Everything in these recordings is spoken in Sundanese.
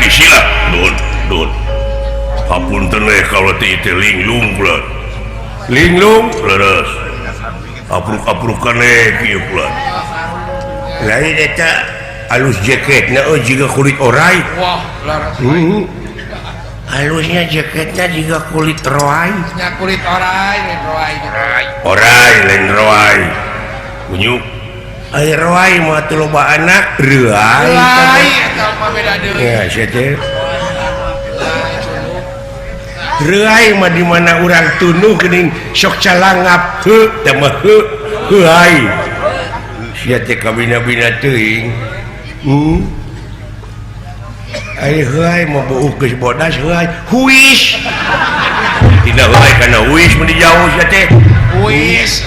Sila nuhun nuhun hapunten we kaula teh teh linglung kula linglung leres apruk-aprukan we kieu kula lain eta alus jaketna euy jiga kulit orai. Wah, laras. Halusnya jaketnya juga kulit roai. Nya kulit orai, lain roai. Orai lain roai kunyuk ai roai mah atuh loba anak reuai. Roai eta mah beda deui. Ya sia teh reuai mah di mana urang tunduh geuning sok calangap heuh teh mah heuh heuai sia teh kabina-bina teuing. Ai heuai mah beuh geus bodas heuai huis tina heuai kana huis mun dijauh sia teh. Huis.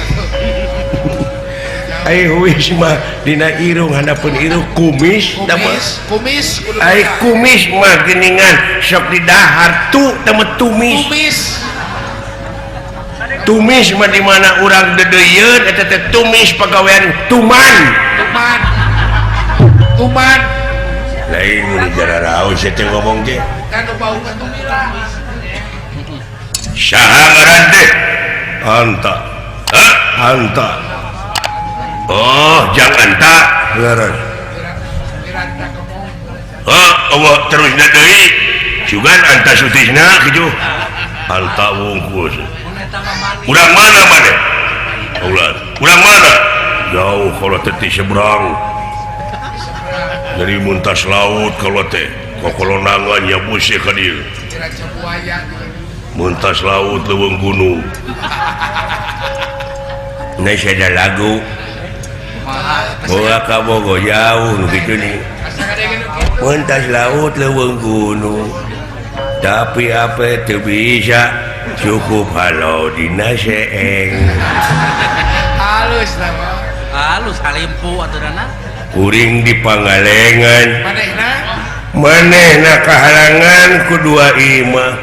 Ai huis mah dina irung handapeun irung kumis tah mah. Kumis, kumis kudu Ai beda. Kumis mah geuningan sok didahar tu teh mah tumis. Tumis. Tumis mah di mana urang deudeuyeun eta teh tumis pagawean tuman. Tuman. Tuman. Lain mun jararaos sia teh ngomong teh. Kan nu bau mah tumila. Saha ngaran teh? Anta. Hah? Anta. Oh, jang Anta. Leres. Wiranta kemong. Oh, Allah terusna deui. Sugan Anta Sutisna kitu. Anta wungkul. Urang mana maneh? Ulah. Urang mana? Jauh kalau teh ti seberang. Dari muntas laut kalau teh. Kokolonangan ya busih ka dieu. Raja buaya gitu. Muntas laut leuweung gunung. Nah, ada lagu. Boga ka Bogo jauh nu kitu nih. Asa kadenge nu kitu. Muntas laut leuweung gunung. Tapi apa teu bisa cukup halau dina seeng. Halus lah mah. Halus halimpu atuh dana. Kuring di Pangalengan. Manehna. Manehna kahalangan ku dua imah.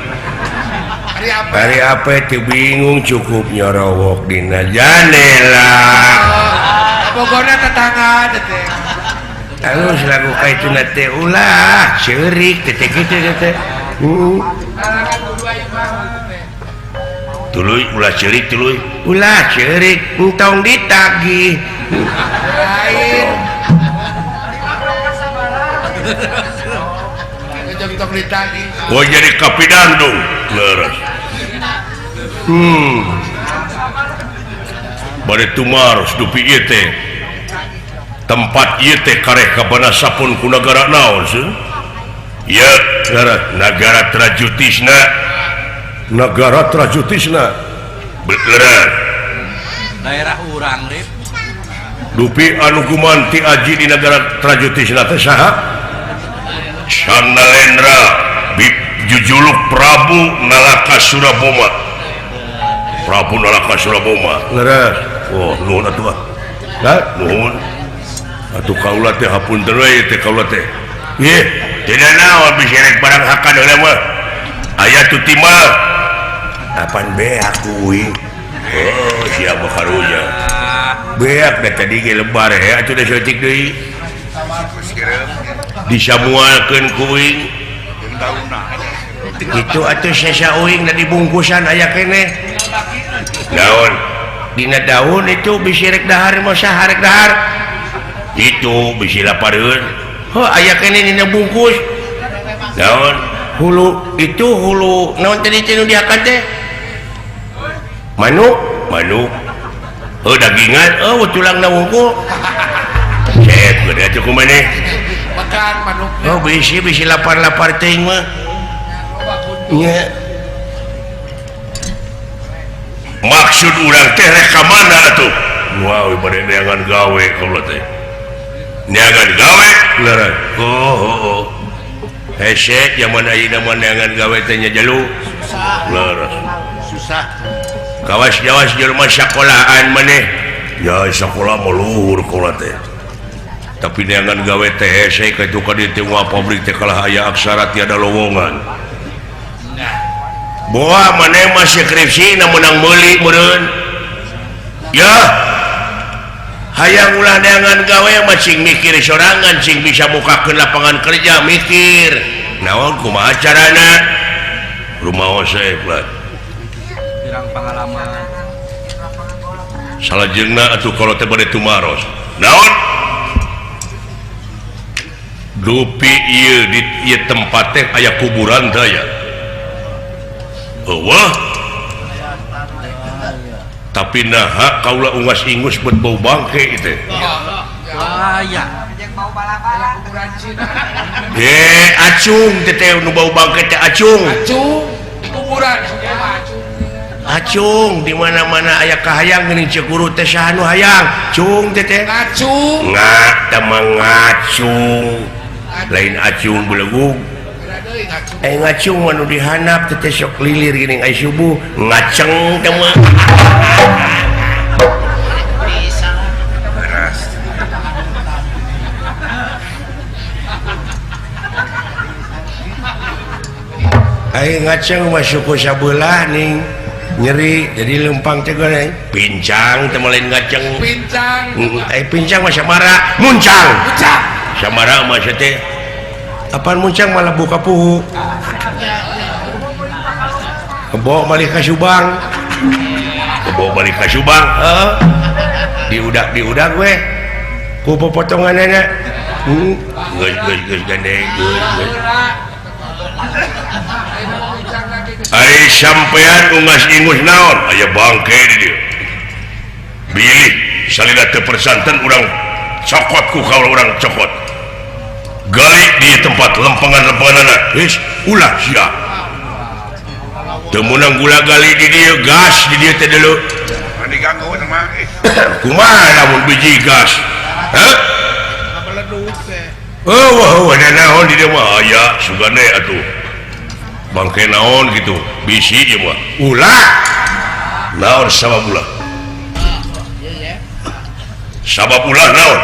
Ari apa? Ari apa teu bingung cukup nyorowok dina janela. Oh, Bogorna tetangga teh. Halus lagu ka itu na teh ulah ceurik teh teh kitu teh. Kahalangan ku dua imah gitu teh. Tuluy ulah ceurik tuluy. Ulah ceurik entong ditagih. Lain. Ujung tong ditagih. Oh jadi kapidandung leres. Bade tumaros dupi ieu teh. Tempat ieu teh kareh kabana sapun ku nagara naon seuh? Ieu leres nagara Trajutisna. Nagara Trajutisna. Leres. Daerah urang rip. Dupi anu gumanti aji di nagara Trajutisna teh saha? Sanalendra jujuluk Prabu Nalaka Suraboma. Prabu Nalaka Suraboma. Leres. Oh, nuhun atuh ah. Hah? Nuhun. Atuh kaula teh hapunten we teh kaula teh. Ieu, teu naon bisi rek barang hakan heula mah. Aya tuh timal. Apan beak kuing. Oh, siapa karunya. Beak da tadi ge lebar he atuh da saeutik deui. Disamualkeun kuing. Itu atuh sesa uing da dibungkusan aya keneh. Daun. Dina daun itu bisi rek dahar mah saha rek dahar. Itu bisi lapareun. Heuh aya keneh dina bungkus. Daun hulu itu hulu naon tadi teh nu diakan teh? Manuk, manuk. Oh dagingan, oh tulangna wungkul. Cep gede atuh kumaneh. Makan manukna. Oh bisi bisi lapar-lapar teuing mah. Nya. Maksud urang teh rek ka mana atuh? Wah, bade neangan gawe kaula teh. Neangan gawe? Leres. Oh, oh, oh. Hese zaman ayeuna mah neangan gawe teh nya jalu. Susah. Leres. Susah. Kawas-jawas jelema sakolahan maneh. Ya sakola mah luhur kaula teh. Tapi neangan gawe teh hese ka itu ka dieu teh moal pabrik teh kalah aya aksara tiada lowongan. Boa maneh mah skripsi na meunang meuli meureun. Ya. Hayang ulah neangan gawe mah cing mikir sorangan cing bisa mukakeun lapangan kerja mikir. Naon kumaha carana? Rumaos we pirang pangalaman. Salajengna atuh kalau teh bade tumaros. Naon? Dupi ieu di ieu tempat teh aya kuburan teh aya. Eueuh. Tapi naha kaula ungas ingus buat bau bangke itu. Aya. Eh, acung teh teh nu bau bangke teh acung. Acung kuburan. Acung di mana-mana aya kahayang geuning ceuk guru teh saha nu hayang. Cung teh teh. Ngacung. Nga teh mah ngacung. Lain acung belegug. Eh ngacung mah nu dihandap teh teh sok lilir geuning aya subuh ngaceng teh mah. Aing ngaceng mah suku sabelah ning nyeri jadi lempang teh goreng pincang teh lain ngaceng pincang pincang mah samara muncang muncang samara mah teh apaan muncang malah buka puhu kebo balik ka Subang kebo balik ka Subang heeh diudak-diudak we ku popotonganana geus geus geus gandeng geus geus ai sampean ungas ingus naon aya bangke di dieu bilih salila teu persanten urang cokot ku kaula urang cokot gali di tempat lempengan-lempenganana geus ulah sia teu meunang gula gali di dieu gas di dieu teh deuleu diganggu mah kumaha lamun biji gas heuh oh wah naon di dieu mah aya sugane atuh bangke naon gitu bisi ieu mah ulah naon sabab ulah sabab ulah naon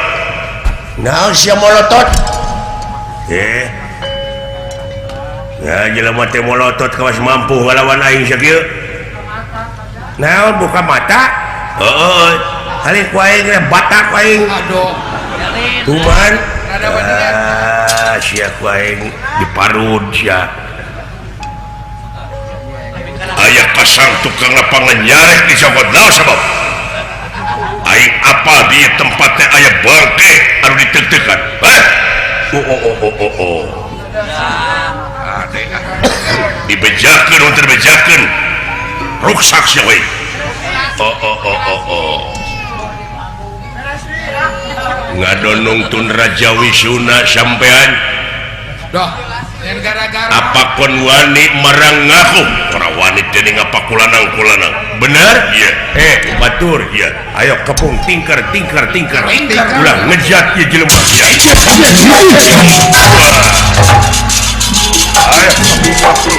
naon sia molotot ya jelema teh molotot kawas mampu ngalawan aing sakieu naon buka mata heueuh halih ku aing batak ku aing aduh tuman ah sia ku aing diparud sia aya pasang tukang lapangan nyarek di cokot naon sabab aing apa di tempatnya aya bangke anu diteuk-teukan oh oh oh oh oh oh dibejakeun mun teu dibejakeun ruksak sia we oh oh oh oh oh ngadonong tun Raja Wisuna sampean doh gara-gara apa kon wani marang ngaku ora wani dening apa kulanang-kulanang bener iya batur iya ayo kepung tingker tingker tingker ulah ngejat ieu jelema iya ayo kepung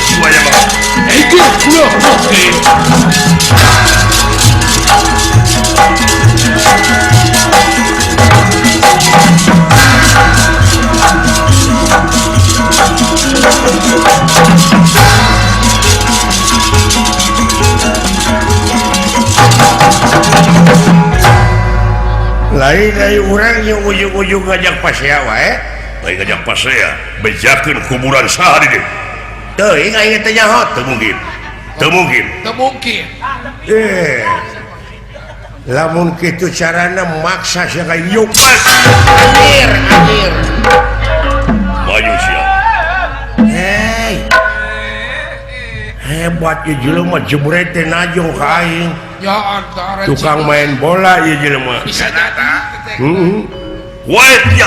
semuanya mah lain dari orang yang ujung-ujung ngajak pasea wae lain ngajak pasea bejakeun kuburan saha di dieu teuing aing teh nyaho teu mungkin teu mungkin teu mungkin lamun kitu carana maksa sia ka yupat anjir anjir maju sia hei hebat ieu jelema jebret teh najong ka aing ya antara tukang main bola ieu jelema bisa jadi heeh wae ya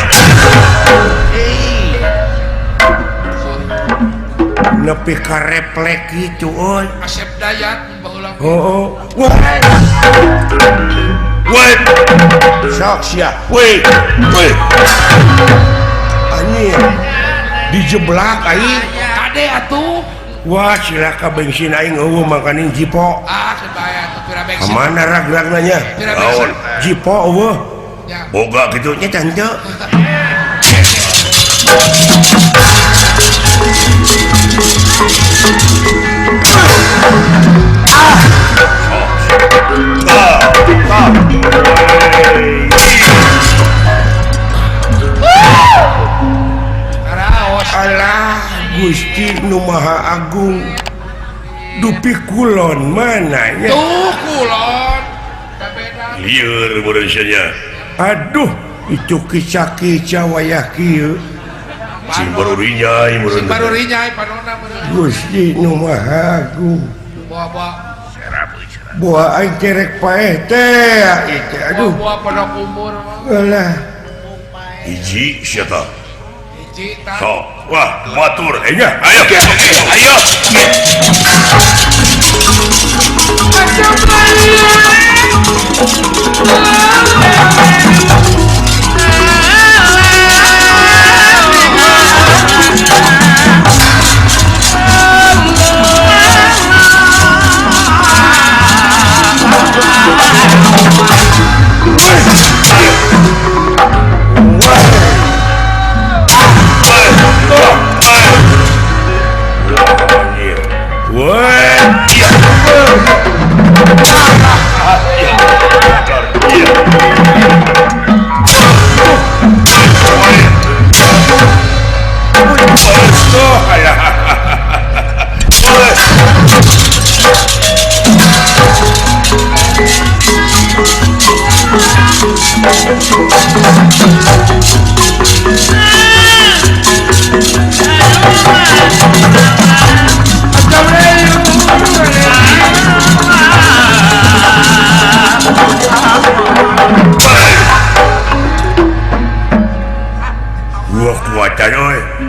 nepi ka reflek kitu euy Asep Dayat baheula heuh wae wae sok sia we we anjir dijeblak aing kade atuh wah silaka bensin aing eueuh makaning jipo ah sebaya atuh pira bensin mana rag-ragna nya naon jipo eueuh boga kitu nya teh henteu Alah Gusti nu Maha Agung dupi kulon mana nya tuh kulon lieur meureun. Aduh itu kica-kica wayah kieu sing baru rinyai meureun sing baru rinyai panonna meureun. Gusti nu Maha Agung buah-buah buah aing kerek paeh teh ieu aduh buah pondok umur lah hiji sia tah hiji tah sok wah batur nya ayo ayo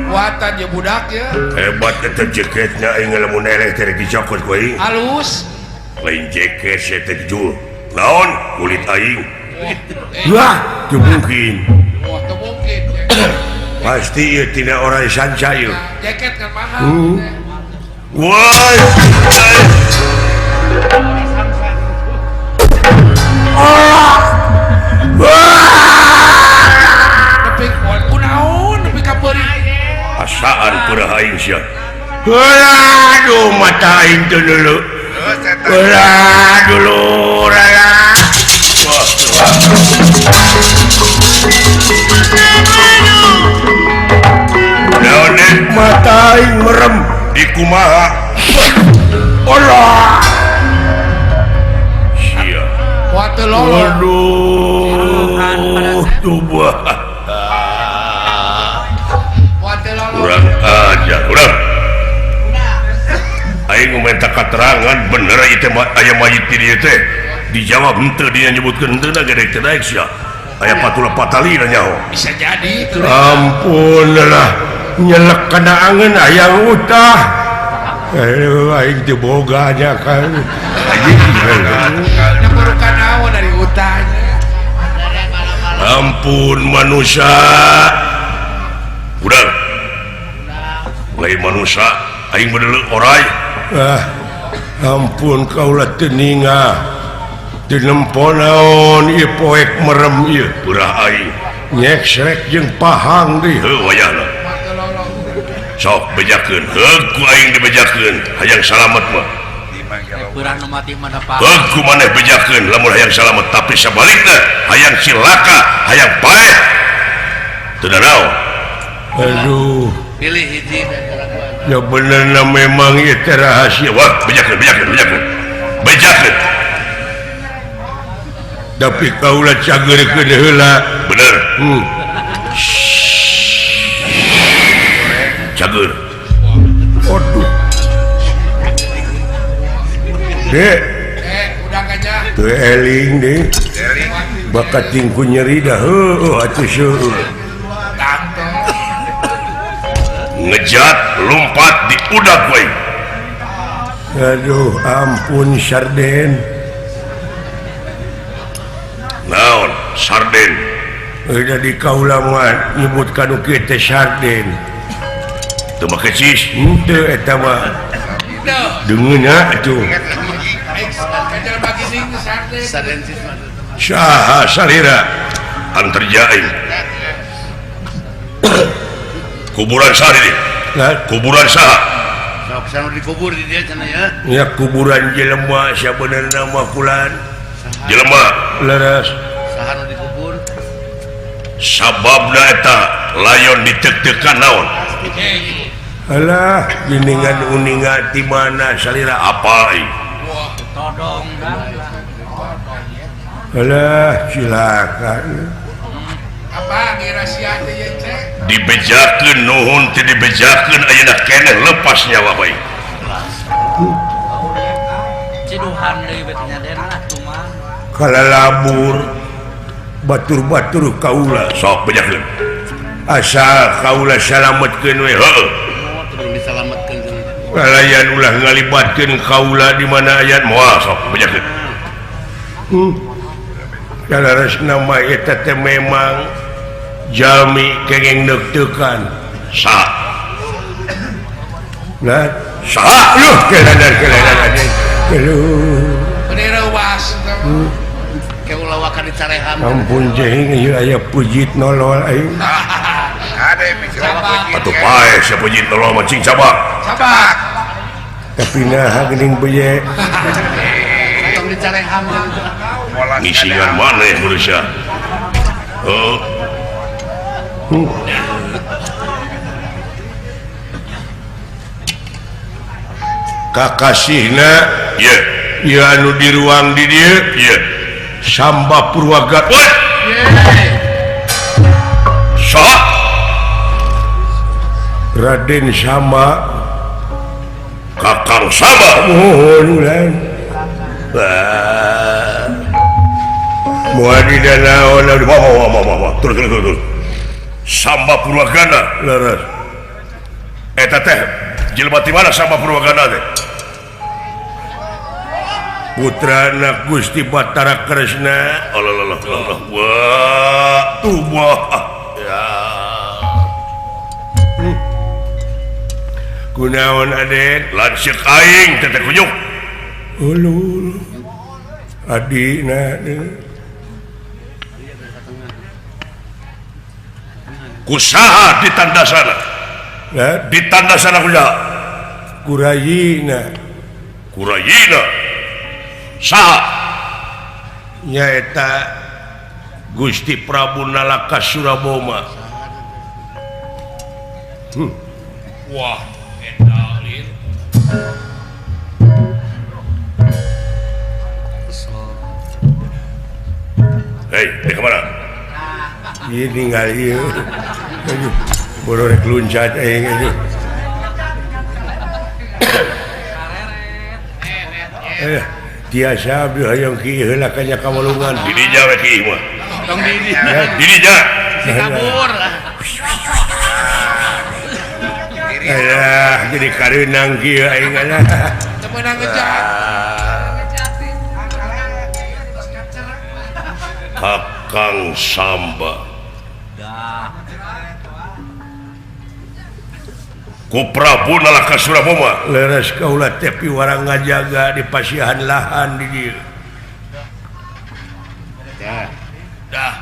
Kuatan ya budak ya. Hebat eta jaketna aing lamun eleh teh dicokot ku aing. Halus. Lain jaket sia teh jul. Naon kulit aing. Wah, teu mungkin. Wah, teu mungkin. Pasti ieu tina orang sanca ieu. Jaket kan mahal. Wah. Nepi kunaon nepi ka beuri. Asaan purah aing sia. Aduh mata aing teu dulu. Ulah dulu raya. Naon mata aing merem di kumaha? Allah. Sia. Kuat teu lolo. Aduh, tubuh. Kurang aja, kurang. Aing minta keterangan bener ieu teh aya mayit di dieu teh. Dijawab henteu dia nyebutkeun henteu na gede teh daek sia. Aya patula patalina nyaho. Bisa jadi. Ampun lah, nyelek kana angeun hayang utah. Aduh, aing teu boga nya kan. Anjing nyeburukan naon dari utahnya. Ampun manusia. Udah. Lain manusia aing bedeuleu oray. Ah, ampun kaula teu ninga. Teu nempo naon ieu poek merem ieu purah aing. Nyeksrek jeung pahang deui. Heuh wayahna. Sok bejakeun, heug ku aing dibejakeun hayang salamet mah. Purah nu mati mah da pahang. Heug ku maneh bejakeun lamun hayang salamet, tapi sabalikna hayang cilaka, hayang paeh. Teu danaon. Aduh. Pilih hiji. Ya benerna memang ieu teh rahasia. Wah, bejakeun, bejakeun, bejakeun. Bejakeun. Tapi kaula cageurkeun heula. Bener. Cager. Aduh. Dek. Udah gajah. Teu eling deui. Bakat tingku nyeri dah heueuh atuh seueur. Ngejat lompat di udak we. Aduh, ampun sarden. Naon sarden? Jadi kaula mah nyebut kanu kieu teh sarden. Teu make cis? Henteu eta mah. Dengeuna atuh. Saha salira anterja aing. Kuburan saha di dieu? Kuburan saha? Sok sanu dikubur di dieu cenah ya. Ya kuburan jelema sabenerna mah kulan. Jelema leres. Saha nu dikubur? Sababna eta layon ditek-tekan naon? Alah geningan uninga di mana salira apa aing? Todong alah cilaka. Apa rahasia teh ye cek? Dibejakeun nuhun teu dibejakeun ayeuna keneh lepas nyawa bae. Ciduhan deui beh nya den lah kumaha. Kalalabur batur-batur kaula sok bejakeun. Asal kaula salametkeun we heueuh. Disalametkeun kalayan ulah ngalibatkeun kaula di mana ayat moal sok bejakeun. Kalares nama eta teh memang jalmi kengeng neuk-teukan sa nah sa luh keladar aja keluh bendera was ke ulah wakan dicareham ampun jehing ieu aya pujit nolol aing kade atuh pae sia pujit nolol mah cing cabak cabak tapi naha geuning beye tong dicareham ngisingan maneh manusia heuh. Kakasihna ye ieu anu di ruang di dieu ye Samba Purwagat saha Raden Samba Kakang Samba mohon ulah moal di danaon terus terus terus Samba Purwagana leres eta teh jelema ti mana Samba Purwagana teh putrana Gusti Batara Kresna Allah Allah Allah wah tuh ya kunaon aden lanceuk aing teh kunyuk ulul adina kusaha di tandasana di tandasana kusaha kurayina kurayina saha nyaeta Gusti Prabu Nalaka Suraboma. Wah eta lin hei di kamana ieu ninggal ieu aduh boro rek luncat aing aduh tiasa abdi hayang ki heula ka nya kawalungan di dinya we ki mah tong di dinya di dinya si kabur alah jadi kareunang kieu aing alah teu meunang ngejat Kakang Samba ku Prabu Nalaka Suraboma leres kaula teh piwarang ngajaga di pasihan lahan di dieu dah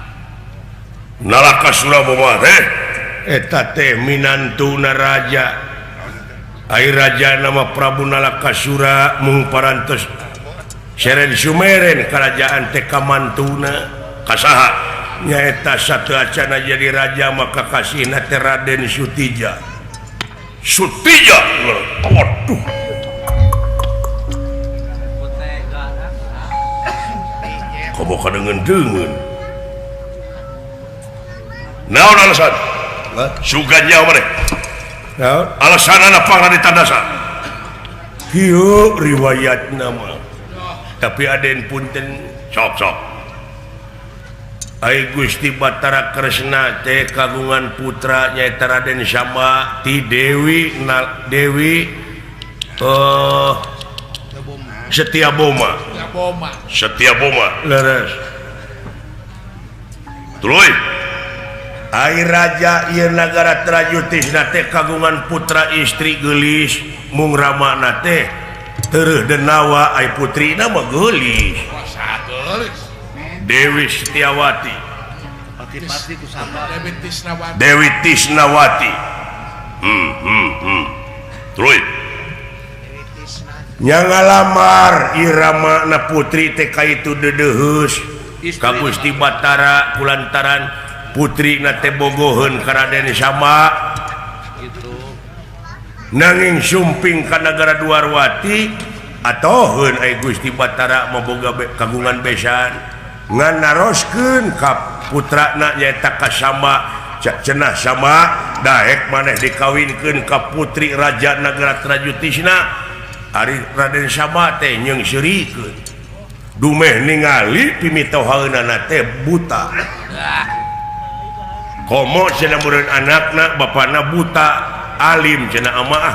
Nalaka Suraboma teh eta teh minantuna raja ai raja nama Prabu Nalaka Sura mung parantos seren sumeren kerajaan teh kamantuna kasaha nyaeta sateuacana jadi raja maka kasihna teh Raden Sutija. Sutija waduh komo kadeungeun-deungeun naon alasan sugan nyawa maneh naon alasanana pangna ditandasan kieu riwayatna mah tapi aden punten sok sok Ai Gusti Batara Kresna teh kagungan putra nyaeta Raden Samba ti Dewi Dewi Setiaboma. Setiaboma leres tuluy ai raja ieu nagara Trayutisna teh kagungan putra istri geulis mung ramana teh tereuh denawa ai putrina mah geulis Dewi Setiawati Dewi Tisnawati tuluy nya ngalamar Irama na putri teh ka itu deudeuheus ka Gusti Batara kulantaran putri na teh bogoheun ka Raden Samba gitu. Nanging sumping ka nagara Dwarwati atoheun ai Gusti Batara maboga kagungan besan ngan naroskeun ka putrana nyaeta ka Samba cenah sama daek maneh dikawinkeun ka putri raja nagara Trajutisna. Ari Raden Samba teh nyeungseurikeun dumeh ningali pimitohaeunana teh buta. Komo cenah meureun anakna bapana buta alim cenah amaah.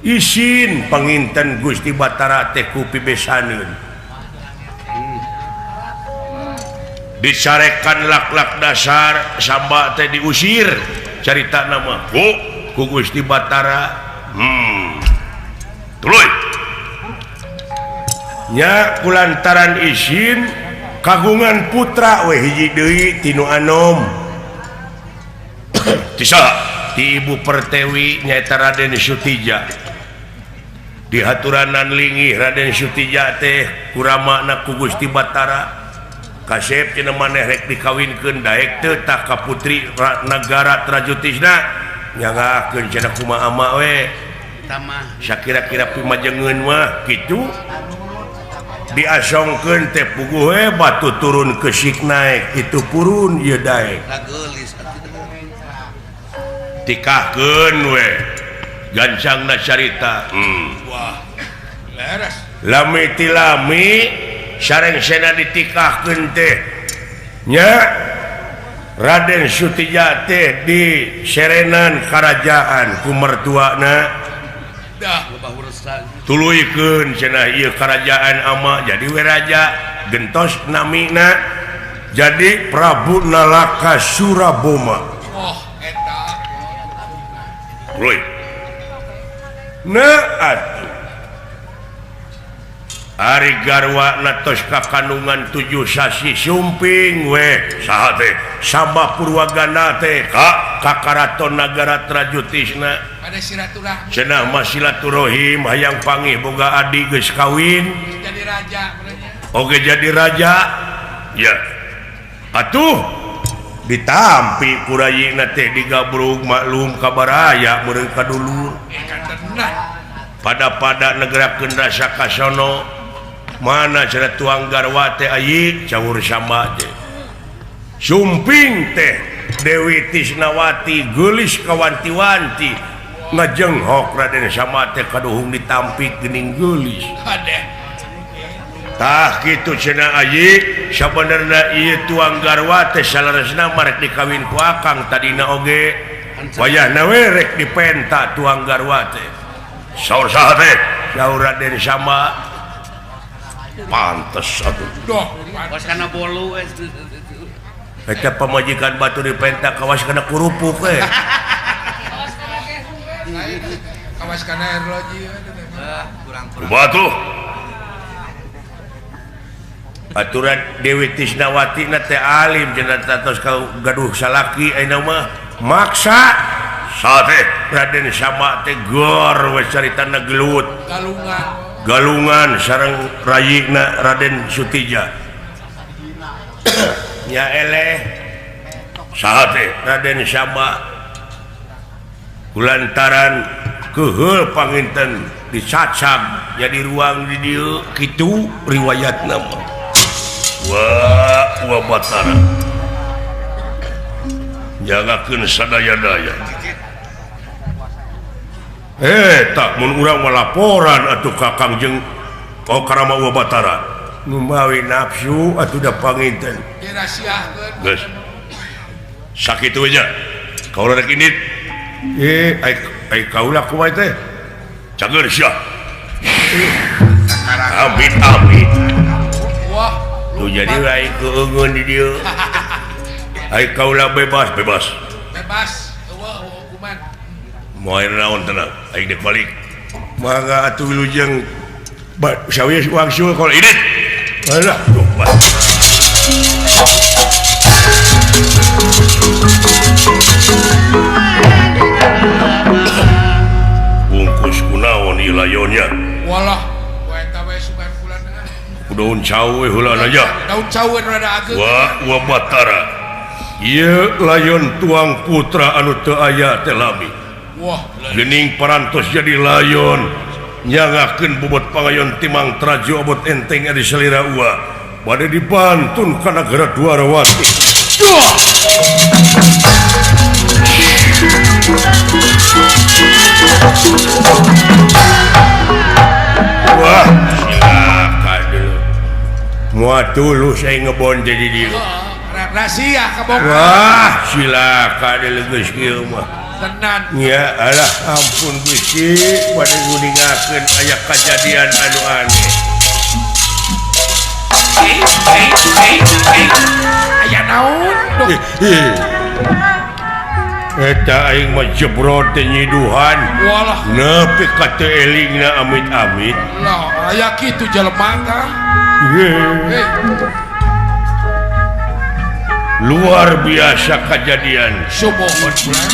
Isin panginten Gusti Batara teh ku pibesaneun. Dicarekan lak-lak dasar Samba teh diusir carita nama ku Gusti Batara. Tuluy nya kulantaran isin kagungan putra we hiji deui tinu anom ti saha ti Ibu Pertewi nyaeta Raden Sutija. Dihaturanan linggih Raden Sutija teh kuramana ku Gusti Batara. Kasep cenah maneh rek dikawinkeun daek teu tah ka putri nagara Trajutisna nyangakeun cenah kumaha ama we sakira-kira pimajengeun mah kitu diasongkeun teh puguh we batu turun kesik naek kitu purun ieu daek tikahkeun we gancangna carita. Wah leres lami tilami sareng sena ditikahkeun teh nya Raden Sutija teh di serenan karajaan ku mertuana tuluykeun cenah ieu karajaan ama jadi we raja gentos namina jadi Prabu Nalaka Suraboma. Oh eta tuluy na atuh Ari garwa natos ka kandungan 7 sasi sumping we saha teh Samba Purwagana teh ka karaton nagara Trajutisna pada silaturahmi cenah mah silaturahim hayang pangih boga adi geus kawin jadi raja. Oge jadi raja ya atuh ditampi kurayina teh digabrug maklum kabaraya meureun ka dulur pada-pada negerakeun rasa kasono mana cenah tuang garwa teh ayi caur Samba teh sumping teh Dewi Tisnawati geulis kawanti-wanti ngajenghok Raden Samba teh kaduhung ditampik geuning geulis tah kitu cenah ayi sabenerna ieu tuang garwa teh saleresna marek dikawin ku akang tadina oge wayahna we rek dipenta tuang garwa teh saur saha teh saur Raden Samba pantes atuh doh kawas kana bolu eta pamajikan batu dipenta kawas kana kurupuk we kawas kana erloji kurang-kurang batu aturan Dewi Tisnawati na teh alim cenah tos ka gaduh salaki ayeuna mah maksa saha teh Raden Samba teh gor we caritana gelut galungan galungan sareng rayina Raden Sutija nya eleh saha teh Raden Samba kulantaran keuheul panginten dicacag jadi ruang di dieu kitu riwayatna mah. Wah wa Batara jagakeun sadaya-daya. Tak mun urang mah laporan atuh ka Kangjeng oh Karama Wa Batara numawi nafsu atuh da panginten dirahasiakeun geus sakitu we nya kaula rek indit ai kaula kumaha teh cager sia amit amit wah tuh jadi ai keungeun di dieu ai kaula bebas bebas bebas eueuh hukuman moal naon tenang aing dek balik mangga atuh wilujeng sawieu wangsul kalau indit alah duh bah. Bungkus kunaon ieu layonnya walah eta we sugan bulan daun cau we heula aja daun cau rada ageung wah wa Batara ieu layon tuang putra anu teu aya teh lami Wah, gening parantos jadi layon nyangakeun bobot pangayon timang traju obot enteng ari salira ua bade dibantun ka nagara Dwarawati. Duh! Wah, cilaka dulu. Moal tulus aing ngebon jadi dieu. Rahasia kabongkar. Wah, cilaka deuleu geus kieu mah. Tenan. Ya alah ampun Gusti, bade nguningakeun aya kajadian anu aneh. Aya naon? Eta aing mah jebrot teh nyiduhan. Walah, nepi ka teu elingna amit-amit. Lah, aya kitu jelema tah. Luar biasa kejadian. Sumuhun bulan.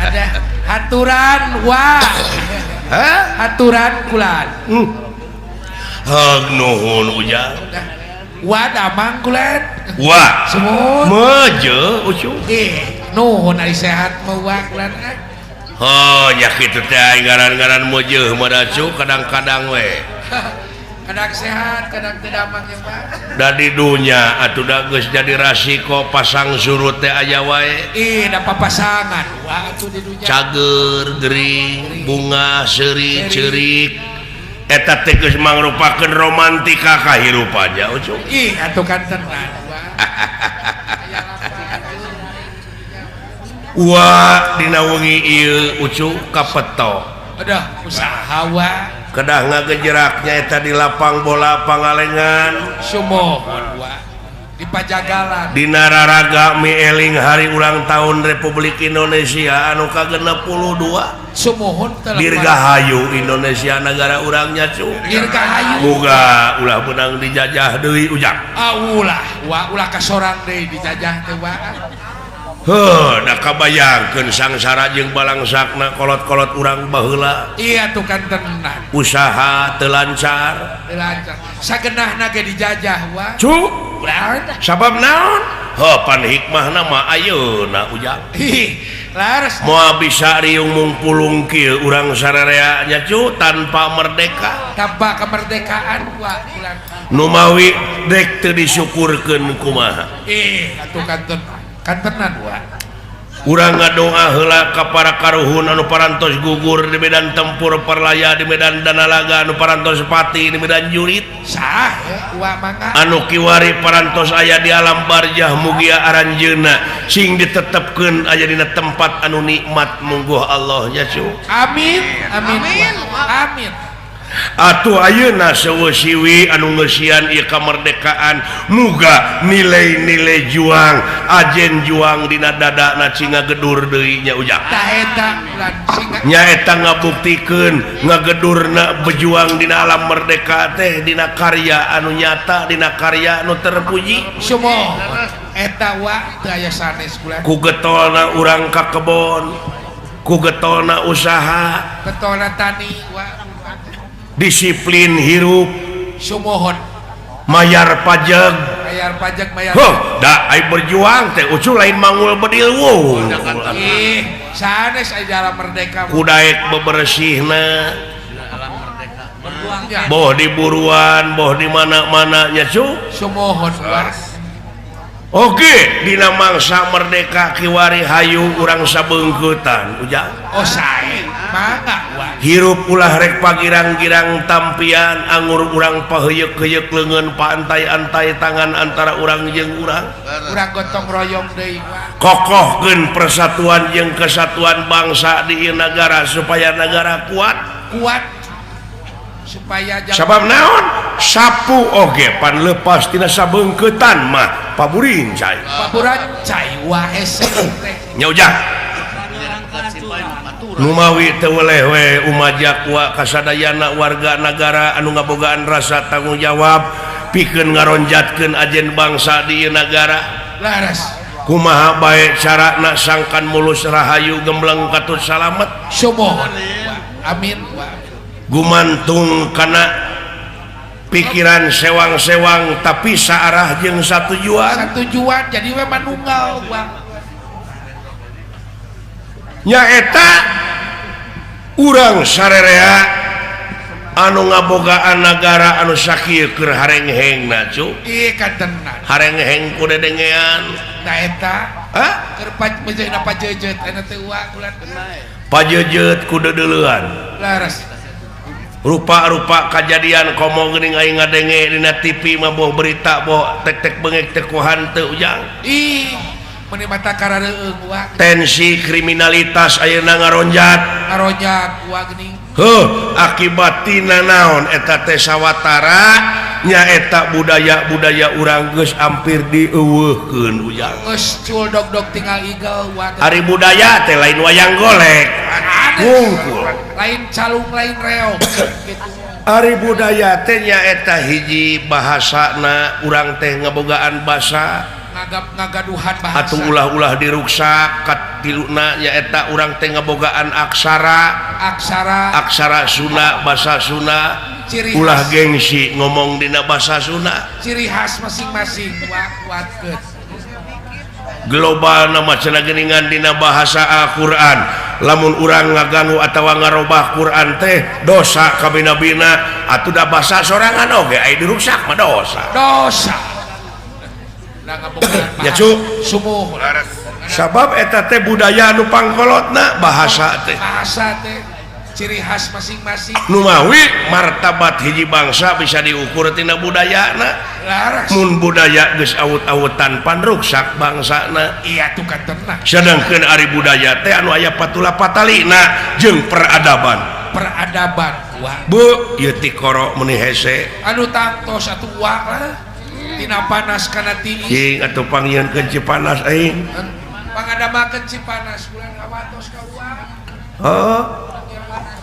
Ada haturan wa. Hah? Haturan kulan. Hag nuhun ujang. Wa damang kulan. Wa. Sumuhun. Meje ucu. Nuhun ari sehat mah wa kulan. Oh, nya kitu teh ngaran-ngaran meujeun mah dacu kadang-kadang we. Kadang sehat, kadang teu damang ya, Pak. Da di dunya atuh da geus jadi rasiko pasang surut teh aya wae. Ih, da papasangan wa atuh di dunya. Cager, gering, bunga, seuri, ceurik. Eta teh geus mangrupakeun romantika kahirupan nya ucuk. Ih, atuh kan tenan wa. Wa dina wengi ieu ucuk kapeto. Aduh, usaha wa. Kedah ngagejeraknya eta di lapang bola Pangalengan. Sumuhun wa. Di Pajagalan. Dina raraga mieling hari ulang tahun Republik Indonesia anu ka-62. Sumuhun teh. Dirgahayu Indonesia nagara urangnya cu. Dirgahayu. Muga ulah menang dijajah deui ujang. Ah ulah, wa ulah kasorang deui dijajah teh wa. Heuh, da kabayangkeun sangsara jeung balangsakna kolot-kolot urang baheula. Iya tuh kan tenan. Usaha teu lancar. Teu lancar. Sagenahna ge dijajah wa. Cu, sabab naon? Heuh, pan hikmahna mah ayeuna ujang. Ih, laras. Moal bisa riung mungpulung kieu urang sararea nya cu tanpa merdeka. Tanpa kemerdekaan wa urang. Nu mawi dek teu disyukurkeun kumaha. Ih, atuh kan tenan. Kan tenan wa. Urang ngadoa heula ka para karuhun anu parantos gugur di medan tempur parlaya di medan danalaga anu parantos pati di medan jurit. Sah wa mangga. Anu kiwari parantos aya di alam barjah mugia aranjeuna sing ditetepkeun aya dina tempat anu nikmat mungguh Allah nya cu. Amin amin amin. Amin. Atuh ayeuna seueuh siwi anu ngeusian ieu kamerdekaan muga nilai-nilai juang ajen juang dina dadana cing ngagedur deui nya ujang. Tah eta ulah nya eta ngabuktikeun ngagedurna berjuang dina alam merdeka teh dina karya anu nyata dina karya anu terpuji. Sumuhun eta wa teu aya sanes kula. Ku getolna urang ka kebon, ku getolna usaha, getolna tani wa. Disiplin hirup sumuhun mayar pajak mayar pajak mayar. Huh, da ai berjuang teh ucu lain mangul bedil wuh. Ih, sanes aya alam merdeka. Kudaek bebersihna. Boh di buruan, boh di mana-mana nya cu. Sumuhun wa. Oke, dina mangsa merdeka kiwari hayu urang sabeungkeutan ujang. Oh sae, mangga wa. Hirup ulah rek pagirang-girang tampian angur urang paheuyeuk-heuyeuk leungeun paantai-antai tangan antara urang jeung urang. Urang gotong royong deui wa. Kokohkeun persatuan jeung kesatuan bangsa di ieu nagara supaya nagara kuat. Kuat. Supaya jangan sabab naon? Sapu oge pan lepas tina sabeungkeutan mah paburin cai. Paburan cai wa hese teh. Nya ujang. Numawi teu weleh we umajak wa kasadayana warga nagara anu ngabogaan rasa tanggung jawab pikeun ngaronjatkeun ajen bangsa di ieu nagara. Laras. Kumaha bae carana sangkan mulus rahayu gembleng katut salamet. Sumuhun. Amin. Gumantung kana pikiran sewang-sewang tapi saarah jeung satujuan. Satujuan jadi we manunggal Bang. Nyaeta urang sarerea anu ngabogaan nagara anu sakieu keur harenghengna cu. Ih katenan. Harengheng ku dedengean. Nah eta. Hah? Keur pajeuna pajejeut eta teh uang ulah. Pajejeut ku deudeulean. Laras. Rupa-rupa kajadian komo geuning aing ngadenge dina TV mah boh berita boh tek-tek bengek teh ku hanteu ujang. Ih, meuni mata karareueung uang. Tensi kriminalitas ayeuna ngaronjat. Ngaronjat uang geuning. Heuh, akibat tina naon eta teh sawatara nyaeta budaya-budaya urang geus hampir dieuweuhkeun ujang. Geus cul dog-dog tinggal igel uang. Ari budaya teh lain wayang golek. Wungkul. Lain calung lain reog gitu. Ari budaya teh nyaeta hiji bahasana urang teh ngabogaan basa ngagaduhan bahasa. Atuh ulah-ulah diruksak katiluna nyaeta urang teh ngabogaan aksara. Aksara. Aksara Sunda, bahasa Sunda. Ciri ulah khas. Gengsi ngomong dina bahasa Sunda. Ciri khas masing-masing kuatkeun. Global nama cenah geuningan dina bahasa Al-Qur'an. Lamun urang ngaganggu atawa ngarobah Qur'an teh dosa kabina-bina atuh da basa sorangan oge aya diruksak mah dosa. Dosa. Ya cu. Sumuh. Sabab eta teh budaya anu pangkolotna bahasa teh. Bahasa teh ciri khas masing-masing. Numawi martabat hiji bangsa bisa diukur tina budayana. Laras. Mun budaya geus awut-awutan pan ruksak bangsana. Iya tuh katenang. Sedangkeun ari budaya teh anu aya patula patalina jeung peradaban. Peradaban wah. Bu, ieu tikoro meuni hese. Anu tangtos atuh wah lah. Tina panas kana tiis. Cing atuh pangieunkeun Cipanas aing. Pangadamakeun Cipanas bulan kawatos ka uang. Heeh.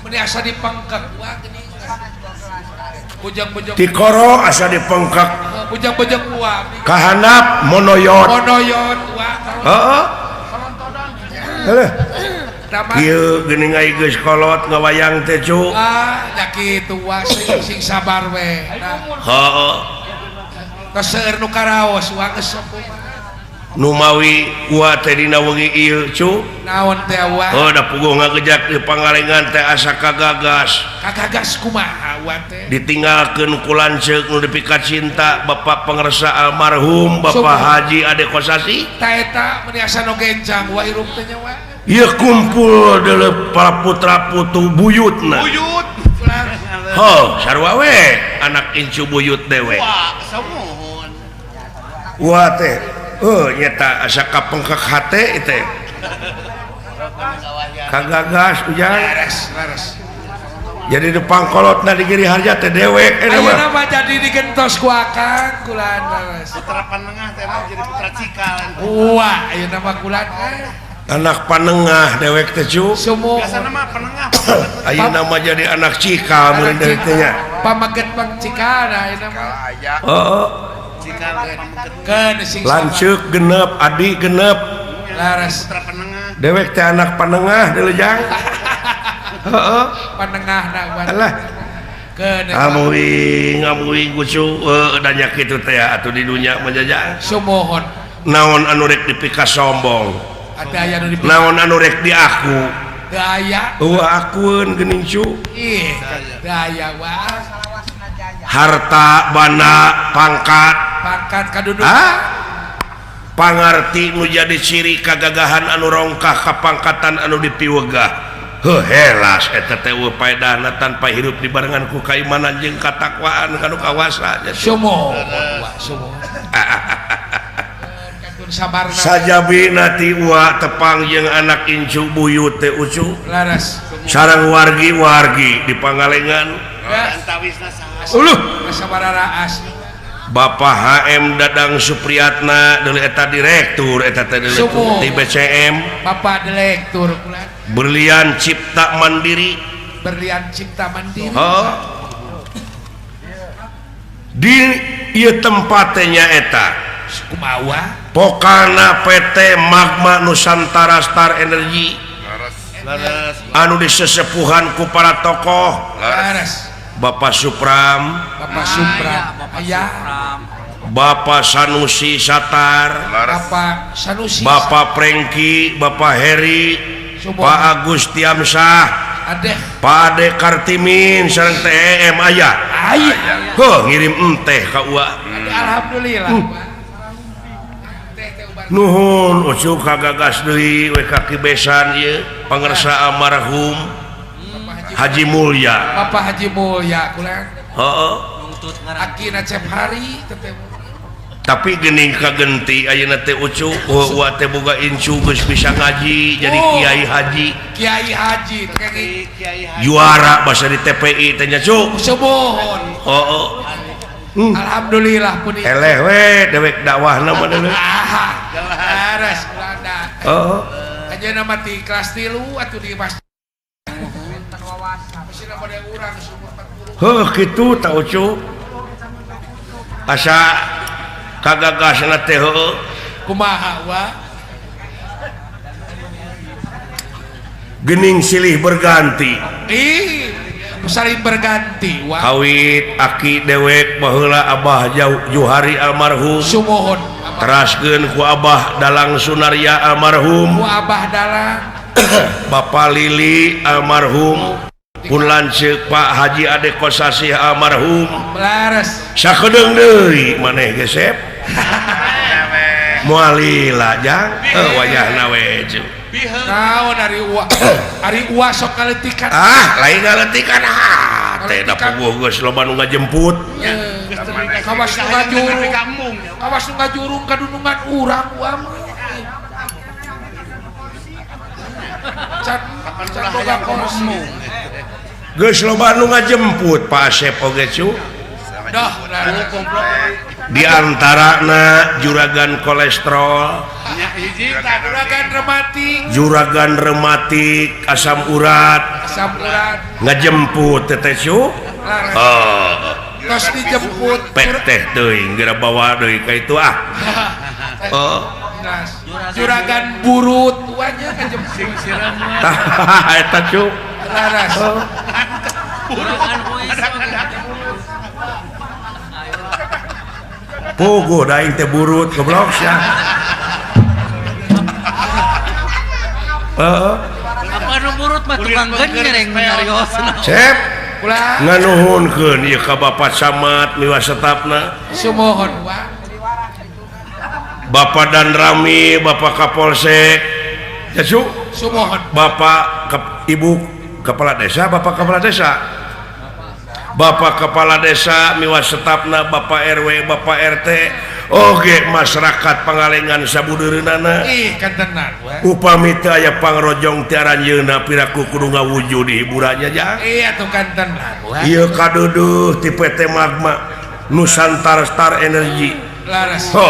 Meuni asa dipengkek wah geuning. Bujang-bujang tikoro asa dipengkek. Bujang-bujang uang. Kahanap monoyot. Monoyot wah. Heeh. Heuh. Kieu geuning ai geus kolot ngawayang teh cu. Ah, nya kitu wah sing sabar we. Heeh. Seueur nu karaos wa geus kumaha. Numawi wa teh dina wengi ieu cu. Naon teh wa? Oh da puguh ngagejak di Pangalengan teh asa kagagas. Kagagas kumaha wa teh? Ditinggalkeun ku lanceuk nu dipika cinta Bapak Pangersa almarhum Bapak Haji Ade Kosasi. Ta eta meuni asa nu gencang wa hirup teh nya wa. Ieu kumpul deuleu para putra putu buyutna. Buyut. Ho, sarua we anak incu buyut dewe. Wah, sumuhun. Wah teh, oh nyata asa kapengkek hate teh. Kagagas ujang. Laras, laras. Jadi di pangkolotna di Giri Harja teh dewek eta mah. Ayeuna mah jadi digentos ku akang kulan laras. Putra panengah teh mah jadi putra cikal. Wah, ayeuna mah kulan Anak panengah dewek teh cu. Biasana mah penengah. Ayeuna mah jadi anak cikal meureun deui teh nya. Pamaget bang cikal ayeuna mah. Heeh. Cikal pamaget. Lanceuk genep, adi genep. Laras. Putra penengah. Dewek teh anak panengah deuleu jang. Heeh. Panengahna Alah. Amuing amuing kucu da nya kitu teh atuh di dunya mah jajang. Sumuhun. Naon anu rek dipika sombong? Ada anu naon anu rek di aku? Daya. Eueuh akueun geuning cu. Ih, daya wah. Harta, banda, pangkat. Pangkat kadudukan. Ah? Pangarti nu jadi ciri kagagahan anu rongkah kapangkatan anu dipiwegah. Heuh helas eta teh eueuh paedahna tanpa hirup dibarengan ku kaimanan jeung katakwaan kanu kawasa. Sumuhun, wah sumuhun. Sajabina ti uwa tepang jeung anak incu buyut teh ucu. Laras. Sareng wargi-wargi di Pangalengan. Uluh. Bapak HM Dadang Supriyatna deuleu eta direktur eta teh deuleu di BCM. Bapak direktur kula. Berlian Cipta Mandiri. Berlian Cipta Mandiri. Oh. Di ieu tempat teh nya eta. Kumaha? Pokana PT Magma Nusantara Star Energy anu disesepuhan ku para tokoh Bapak Supram, Bapak Supram, Bapak Sanusi Satar, Bapak Sanusi, Bapak Prengki, Bapak Heri, Pak Agus Tiamsah, Pak Ade Kartimin sareng TEM aya. Heuh ngirim enteh ka ua. Alhamdulillah. Nuhun ucuk kagagas deui we ka kibesan ieu pangersa almarhum Haji Mulya. Bapak Haji Mulya kula. Heeh. Akina Cep Hari teh. Tapi geuning kagenti ayeuna teh ucuk uwa teh boga incu geus bisa ngaji jadi kiai haji. Kiai haji juara basa di TPI teh nya cuk. Subuhun. Heeh. Alhamdulillah pun eleh we dewek dakwahna mah deui. Laras kulanda. Heeh. Ayeuna mah ti kelas 3 atuh di masjid. Masih bade urang umur 40. Heuh kitu ta ucu. Asa kagagasna teh heuh. Kumaha wa? Geuning silih berganti. Ih, saling berganti wa. Kawit aki dewek baheula Abah Juhari almarhum. Sumuhun. Teraskeun ku Abah Dalang Sunarya almarhum. Ku Abah Dalang. Bapak Lili almarhum. Pun lanceuk Pak Haji Ade Kosasih almarhum. Laras. Sakedeung deui maneh ge sep. Moal lila jang heuh wayahna we cu. Naon ari uwa? Ari uwa sok ngaletikan. Ah, lain ngaletikan ah. Teh da puguh geus loba nu ngajemput. Kawas nu ngajurung. Kawas nu ngajurung ka dunungan urang uwa mah. Can boga korsi. Geus loba nu ngajemput Pak Asep oge cu. Dah, di antarana juragan kolesterol, juragan rematik, juragan rematik, asam urat, ngajemput teteh cu. Oh, tos dijemput. Pek teh teuing geura bawa deui ka itu ah. Oh, juragan burut tuanya ngajemput. Tah eta cu. Laras. Puguh da aing teh burut goblok sia. Heeh. Apa nu burut mah tukang genjreng nyariosna. Cep. Nganuhunkeun ieu ka Bapak Camat miwa setapna. Sumuhun wa. Bapak Danrami, Bapak Kapolsek. Ya cu. Sumuhun. Bapak Ibu Kepala Desa, Bapak Kepala Desa. Bapak Kepala Desa miwa setapna Bapak RW, Bapak RT, oge masyarakat Pangalengan sabudeureunana. Ih, kantenan we. Upami teu aya pangrojong ti aranjeunna piraku kudu ngawujud di hiburannya jang. Iya tuh kantenan we. Ieu kaduduh ti PT Magma Nusantara Star Energy. Laras. Ho,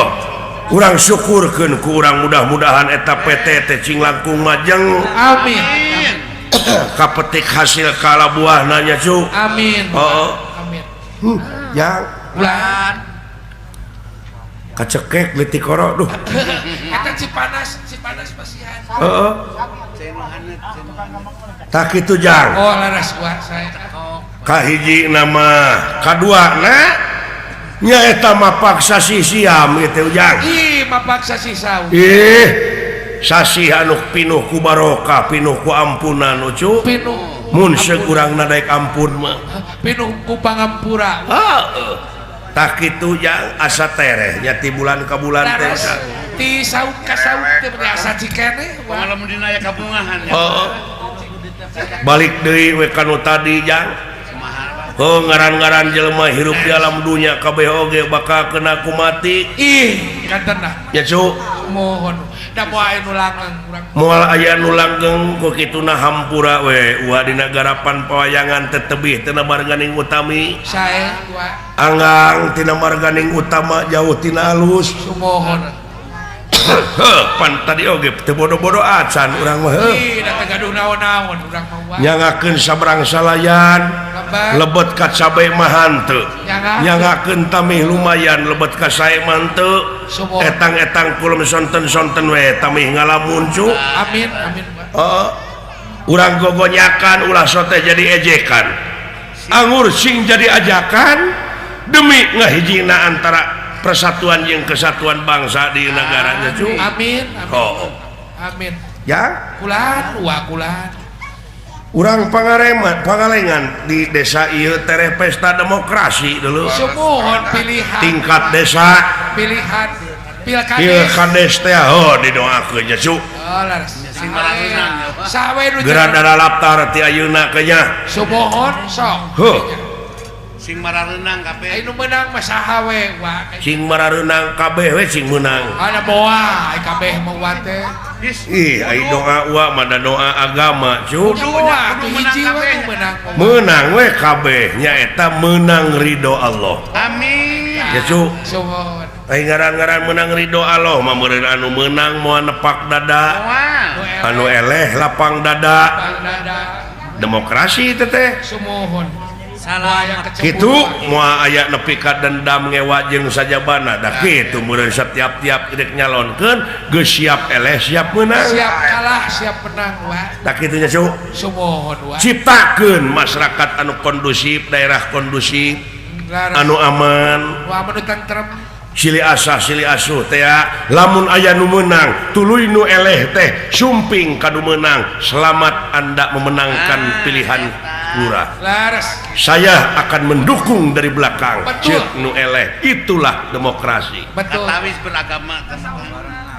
urang syukurkeun ku urang mudah-mudahan eta PT teh cing langkung majeng. Amin. Kapetik hasil kala buah nanya cu. Amin. Oh, amin. Yang bulan kacekek leutik koro duh. Eta Cipanas, Cipanas pasihan. Heeh. Tak kitu jang. Oh, laras gua saya. Kahiji nama, kadua na nya eta mapaksa sisiam gitu jang. Ih, mapaksa sisau. Ih. Sasih anu pinuh ku barokah, pinuh ku ampunan ucu. Pinuh. Mun seuk urang nadaek ampun mah. Pinuh ku pangampura. Heeh. Tah kitu jang asa tereh nya ti bulan ka bulan teh. Ti sauk ka sauk teh asa cikene. Lamun dina aya kabungahan ya. Heeh. Balik deui we ka nu tadi jang. Heuh ngaran-ngaran jelema hirup di alam dunya kabeh oge bakal kena ku mati. Ih, kantenah. Ya cu. Mohon. Da moal aya nu langgeng urang. Moal aya nu langgeng ku kituna hampura we uwa dina garapan pawayangan teh tebih tina marganing utami. Sae wa. Anggang tina marganing utama jauh tina alus. Sumuhun. Heuh, pan tadi oge teu bodo-bodo acan urang mah heuh. Ih, da teu gaduh naon-naon urang mah wa. Nyangakeun sabrang salayan. Lebet ka cabe mah henteu. Nyangakeun tamih lumayan lebet ka sae mah henteu. Etang-etang kulem sonten-sonten we tamih ngalamun cu. Amin amin. Heeh. Urang gogonyakan ulah sote jadi ejekan. Anggur sing jadi ajakan demi ngahijina antara persatuan jeung kesatuan bangsa di negaranya cu. Amin amin. Oh. Amin. Ya, kulan wa kulan. Urang pangalengan di desa ieu tereh pesta demokrasi dulu. Sumuhun pilihan. Tingkat desa pilihan pilkades. Pilkades teh oh didoakeun nya cu. Oh leres. Sawe nu geura daralaptar ti ayeuna ke nya. Sumuhun sok. Heuh. Sing marareunang kabeh. Anu meunang mah saha we wa. Sing marareunang kabeh we sing meunang. Ana boa ai kabeh mah wa teh. Ih, ai doa wa mah da doa agama cu. Doa hiji we meunang. Meunang we kabeh nyaeta meunang ridho Allah. Amin. Ya cu. Suhun. Ai ngaran-ngaran meunang ridho Allah mah meureun anu meunang moal nepak dada. Anu eleh lapang dada. Demokrasi teh teh. Sumuhun. Kitu moal aya nepi ka dendam ngewa jeung sajabana da kitu meureun setiap-tiap rek nyalonkeun geus siap eleh siap meunang. Siap kalah siap menang wa. Da kitu nya cu. Sumuhun wa. Ciptakeun masyarakat anu kondusif, daerah kondusif, anu aman. Wa anu tentrem. Silih asah silih asuh teh lamun aya nu meunang tuluy nu eleh teh sumping ka nu meunang. Selamat Anda memenangkan pilihan lurah. Saya akan mendukung dari belakang. Ceuk nu eleh, itulah demokrasi. Betul. Katawis beragama.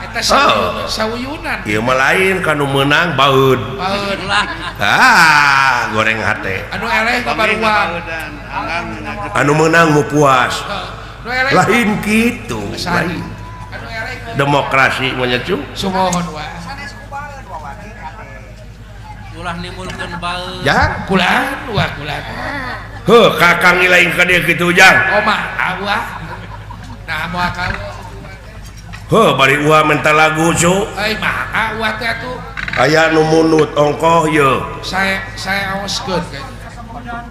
Eta sauyunan. Ieu mah lain ka nu meunang baeud. Baeud lah. Ah, goreng hate. Anu eleh kabaruang. Anu meunang mu puas. Lain kitu. Lain. Demokrasi mah nya cu. Sumuhun wa. Ulah nimbulkeun baeud. Ya, kulan wa kulan. Heuh, kakang lain ka dieu kitu Ujang. Oh mah awah. Nah moal ka. Heuh, bari uah minta lagu cu. Euy mah awah teh atuh. Aya nu munut ongkoh yeuh. Saya aoskeun kayaknya.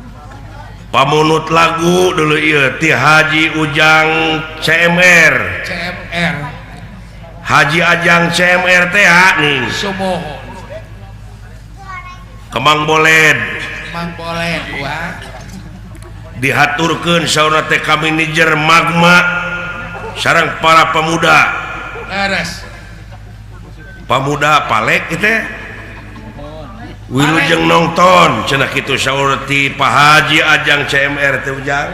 Pamunut lagu dulu ieu ti Haji Ujang CMR. CMR. Haji Ajang CMR teh nih. Sumuhun. Kemang Boled. Kemang Boled wah. Dihaturkeun saurna teh ka manajer Magma sareng para pemuda. Leres. Pemuda palek ieu teh. Wilujeng nonton cenah kitu saur ti Pak Haji Ajang CMR teh Ujang.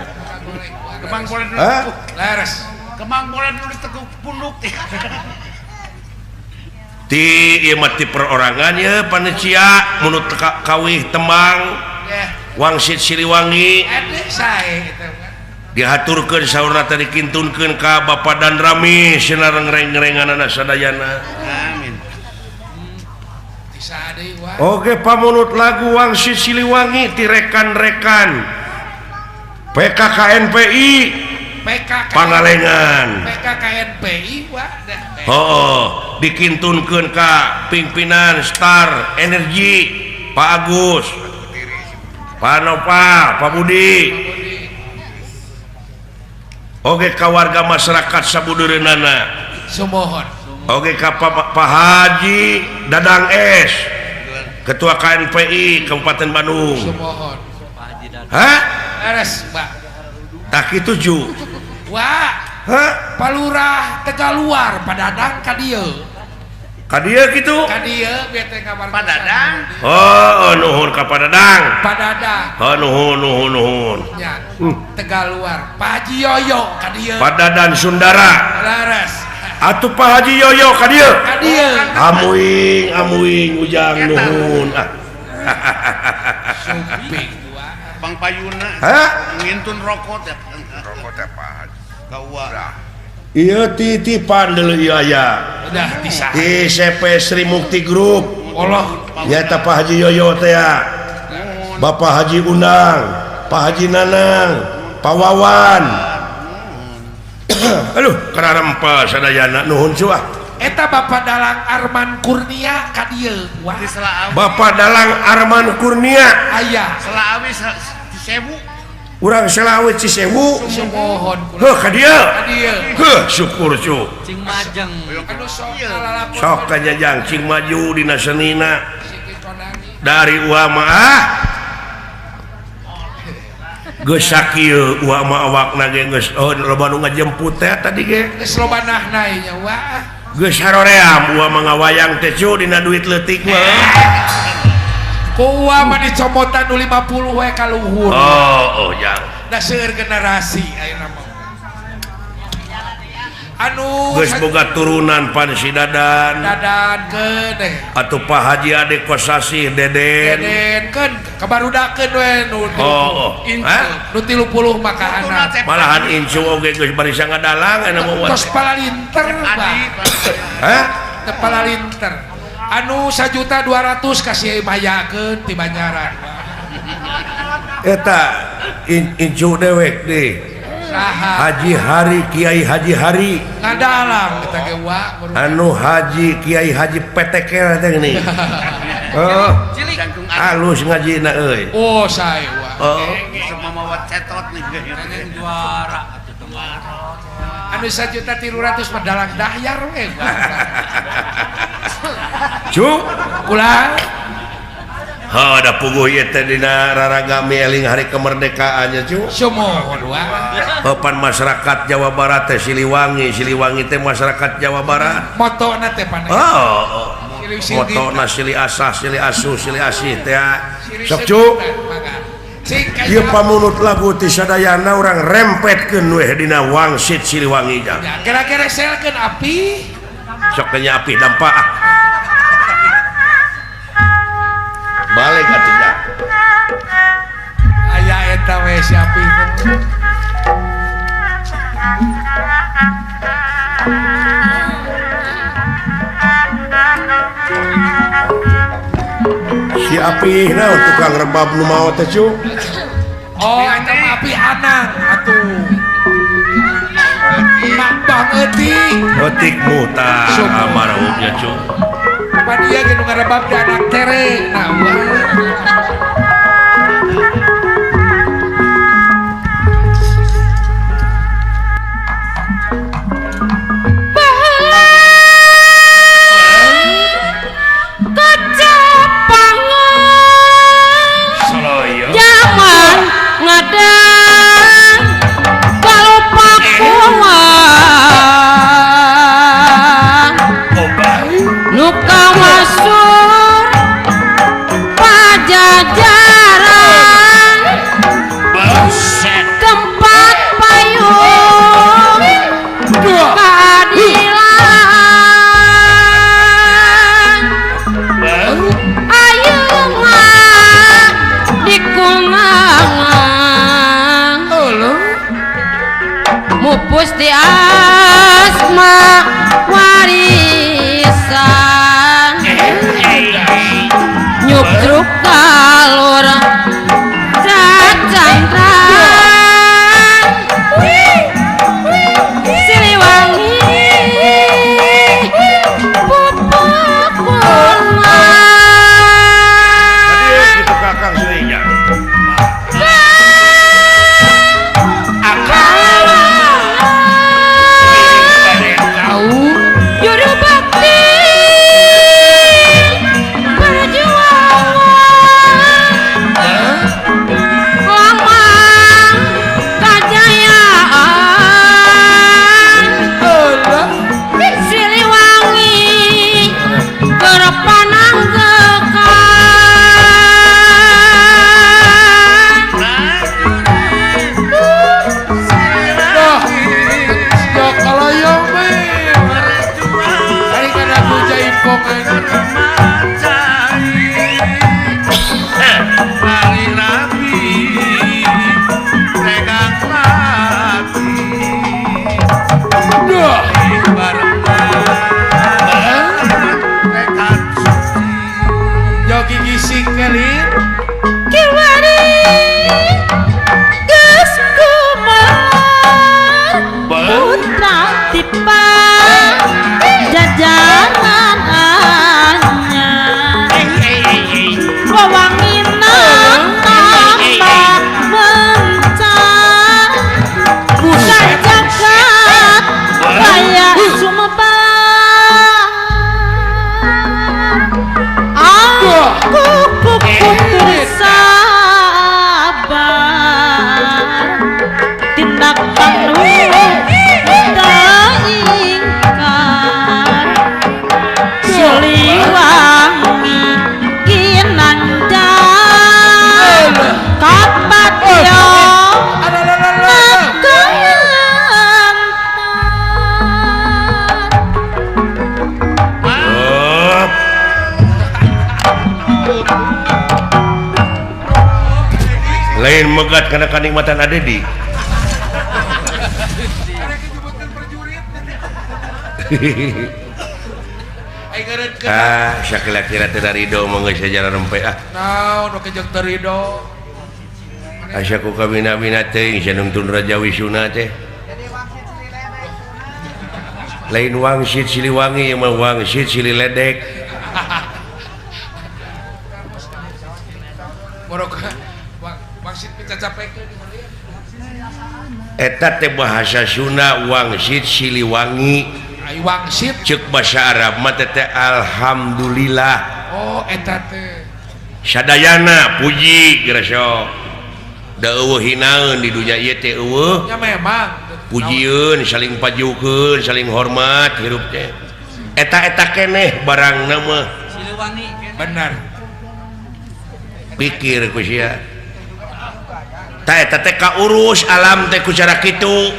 Kemang Boled. Hah? Leres. Kemang Boled nu ditekuk punduk teh. Ti ieu mah ti perorangan ye panitia munut kawih tembang Wangsit Siliwangi. Dihaturkeun saurna teh dikintunkeun ka Bapak dan Rami cenah reng-renganana sadayana. Amin. Oke pamunut lagu Wangsit Siliwangi ti rekan-rekan PKKNPI Pangalengan. PKKNPI wah. Oh, dikintunkeun ka pimpinan Star Energi Pak Agus, Pak Nova, Pak Budi. Oke ka warga masyarakat sabudureunana. Sumuhun. Oke ka Pak Haji Dadang S, Ketua KNPI Kabupaten Bandung. Sumuhun. Hah? Leres, Pak. Tak kitu ju. Wah. Hah? Palurah Tegaluar Padadang ka dieu. Ka dieu kitu? Ka dieu bete kabar Padadang. Oh, nuhun ka Padadang. Padadang. Oh, nuhun nuhun nuhun. Nya. Tegaluar. Pak Haji Yoyo ka dieu. Padadan Sundara. Leres. Atuh Pak Haji Yoyo ka dieu. Ka dieu. Amuing amuing Ujang nuhun. Ah. Sumping wa. Bang Payuna. Hah? Ngintun rokok teh. Rokok teh Pak Haji. Ka uwa. Ieu titipan deuleu ieu aya. Udah bisa. Di CP Sri Mukti Group. Allah. Nyaeta Pak Haji Yoyo teh ya. Bapak Haji Undang, Pak Haji Nanang, Pak Wawan. Aduh, kararempel sadayana nuhun cuah. Eta Bapak Dalang Arman Kurnia ka dieu. Wah. Bapak Dalang Arman Kurnia. Aya. Selaawi Cisewu. Urang Selawet Cisewu. Sumohon kula. Heuh ka dieu. Ka dieu. Heuh syukur cu. Cing majeng. Anu sok kalalakon. Sok kajajang cing maju dina senina. Dari uama ah. Geus sakieu uama awakna ge geus oh loba nu ngajemput teh tadi ge. Geus loba nahnai nya wa. Geus haroream uama ngawayang teh cu dina duit leutik mah. Ku uama dicomotan nu 50 we ka luhur. Oh, oh jang. Da seueur generasi ayeuna mah. Anu geus boga turunan pan si Dadan. Dadan keun deh. Atuh Pak Haji Ade Kosasih Deden. Deden keun kabarudakeun we nu. Oh, oh. Nu 30 mah ka anak. Malahan incu oge geus barisa ngadalang anu mah. Tos palalinter bah. Hah? Teu palalinter. Anu 1.200.000 kasih mayakeun ti Banjaran. Eta incu dewek deh. Saha? Haji Hari Kiai Haji Hari ngadalang eta ge wa anu Haji Kiai Haji Petekel teh geuning. Heeh. Alus ngajina euy. Oh sae wa. Oh. Semua mawa cetot nih. Juara atuh Anu 1.300.000 mah dalang dahyar we. Cu kula. Ha da puguh ieu teh dina raragami eling hari kemerdekaannya cu. Sumohon wa. Papan masyarakat Jawa Barat teh Siliwangi, Siliwangi teh masyarakat Jawa Barat. Motona teh pan. Oh. Motona silih asah, silih asuh, silih asih teh. Sok cu. Ieu pamunut lagu ti sadayana urang rempetkeun weh dina wangsit Siliwangi jang. Kira-kira selkeun api. Sok teh nya api dampak ah. Balik atuh. Aya eta we si api. Si api naon tukang rebab nu maot teh cu? Oh, eta mah api anang atuh. Mak bang eutik. Eutik muta amarahumnya cu. Pan ieu ge nu ngarebab di anak tere. Nah, wah. Zaman ngadang kalau pakuang luka masuk pajajaran tempat payung keadilan ayeuna dikunangan mupus di asma warisan nyubruk kalor cacandran Siliwangi pupuk kurma. Gitu kakang seunya. Juru bakti perjuangan lambang kejayaan Siliwangi kerpananggekan. Dah, ya kalau yang hari kada ku jaipongan. Duh. Jogi gising kelin. Kiwari geus kumar putra tipa jajaran anyar wawangina tambah Lain megat kana kanikmatan Adedi. Ah, sakila-kira teu rido mah geus sejarah rempe ah. Naon nu kejeng teu rido. Asa ku kabina-bina teuing sia nungtun Raja Wisuna teh. Lain wangsit Siliwangi mah wangsit Sililedek. Wangsit picacapekeun eta teh bahasa Sunda wangsit Siliwangi. Ai wangsit ceuk bahasa Arab mah teh alhamdulillah. Oh eta teh sadayana puji geura sok. Da eueuh hinaeun di dunya ieu teh eueuh. Nya memang pujieun saling pajukeun saling hormat hirup teh. Eta-eta keneh barangna mah Siliwangi bener. Pikir ku sia. Ta eta teh kaurus alam teh ku cara kitu.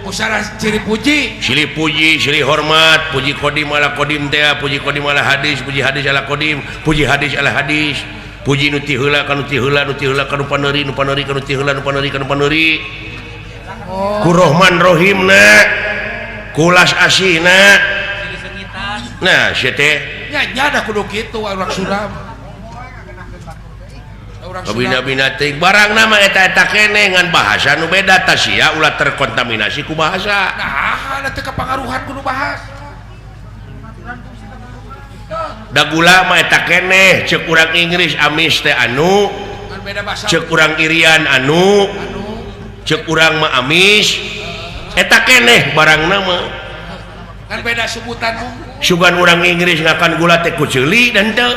Usara ciri puji, silih puji, silih hormat, puji kodim ala kodim teh, puji kodim ala hadis, puji hadis ala kodim, puji hadis ala hadis, puji nu ti heula ka nu ti heula, nu ti heula ka nu paneuri, nu paneuri ka nu ti heula, nu paneuri ka nu paneuri. Oh. Ku Rohman Rohimna, kulas asihna. Nah, sia teh nya nya da kudu kitu urang Sunda. Kabina-bina teuing barang nama eta-eta keneh ngan bahasa nu beda tah sia ulah terkontaminasi ku bahasa. Nah, teu kapangaruhan ku nu bahasa. Da gula mah eta keneh ceuk urang Inggris amis teh anu, ceuk urang Irian anu, ceuk urang mah amis. Eta keneh barang nama. Ngan beda sebutan. Sugan urang Inggris ngakan gula teh ku ceuli dan teu.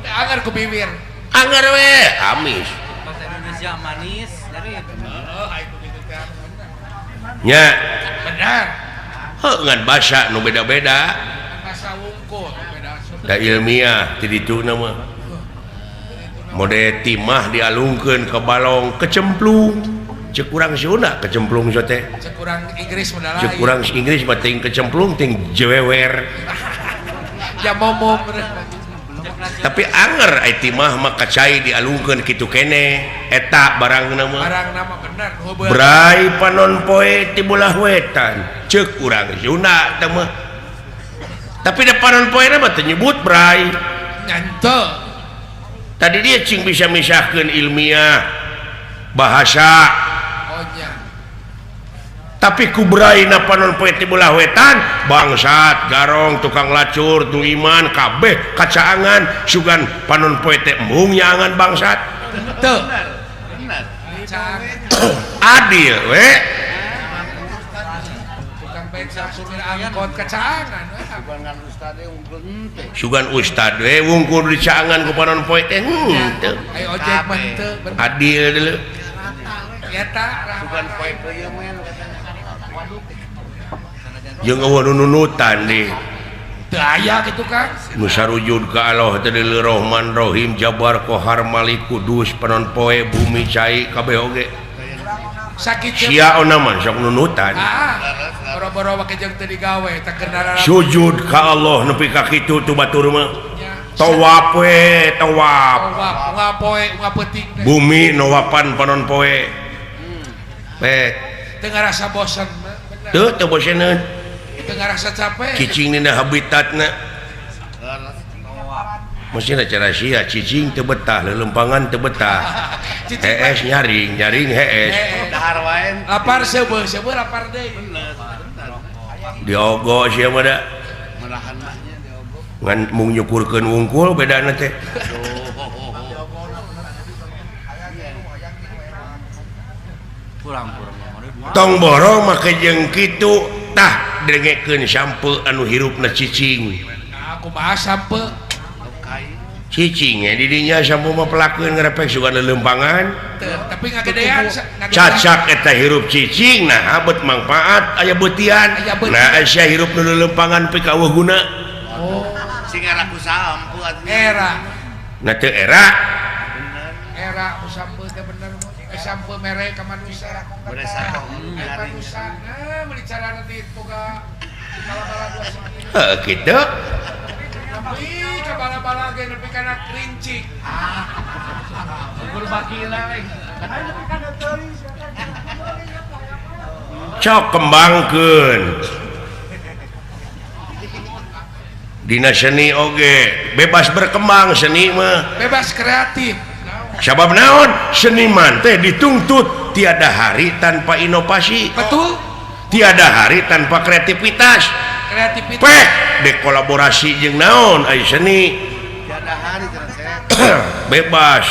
Anger ku bibir. Anger we amis. Bahasa Indonesia manis dari nya benar. Heuh ngan basa nu beda-beda. Bahasa wungkul beda. Da ilmiah ti ditu na mah. Mode timah dialungkeun ke balong kecemplung. Ceuk urang Sunda kecemplung so teh. Ceuk urang Inggris mah lain. Ceuk urang Inggris mah ting kecemplung ting jewewer. Ya momom. Tapi anger ai timah mah kacai dialungkeun kitu keneh eta barangna mah. Barangna mah bener. Bray panon poe ti bolah wetan. Ceuk urang Sunda teh mah. Tapi da panon poe mah teu nyebut bray. Nya tadi dia cing bisa misahkeun ilmiah bahasa. Oh nya. Tapi ku braina panon poe ti bolah wetan bangsat garong tukang lacur tu iman kabeh kacaangan sugan panon poe teh embung nyaangan bangsat. Teu. Adil we. Tukang becak supir angkot kacaangan. Sugan ustad we wungkul dicaangan ku panon poe teh henteu. Ai ojek mah henteu. Adil deuleu. Eta sugan poe teu mah jeung eueuh nu nunutan di teu aya kitu Kang. Nu sarujud ka Allah teh deuleu Rahman Rahim Jabar Kohar Malik Kudus panon poe bumi cai kabeh oge. Sakit sia ona mah sok nunutan. Ah, boro-boro make jeung teu digawe teh kendaraan. Sujud ka Allah nepi ka kitu tu batur mah. Tawaf we, tawaf. Tawaf unggal poe, unggal peuting teh. Bumi nawapan panon poe. Pek. Teu ngarasa bosen. Teu teu boseneun. Teu ngarasa capek. Cicing dina habitatna. Mesti cara sia cicing teu betah, lelempangan teu betah. Hees nyaring, nyaring hees. Dahar wae. Lapar seubeuh, seubeuh lapar deui. Diogo sia mah da. Merahan mah nya diogo. Ngan mung nyukurkeun wungkul bedana teh. Kurang-kurang. Tong borong make jeung kitu tah dengekeun sampe anu hirupna cicing. Nah, kumaha sampe? Cicing di dinya sampe mah pelakeun ngrepek sugan lelempangan. Tapi ngagedean cacak eta hirup cicing nah bet mangfaat aya beutian. Nah sia hirup nu lelempangan pika eueuh guna. Oh, sing era ku sampe atuh. Era. Nah teu era. Era ku sampe teh bener. Sampe mere ka manusia. Manusia. Nah, meuli carana teh boga bala-bala dua segi. Heuh kitu. Tapi ka bala Bala-bala ge nepi kana kerincik. Ukur bakina we. Cok kembangkeun. Dina seni oge bebas berkembang seni mah. Bebas kreatif. Sabab naon? Seniman teh dituntut tiada hari tanpa inovasi. Betul. Tiada hari tanpa kreativitas. Kreativitas. Pek dekolaborasi jeung naon ai seni. Tiada hari bebas.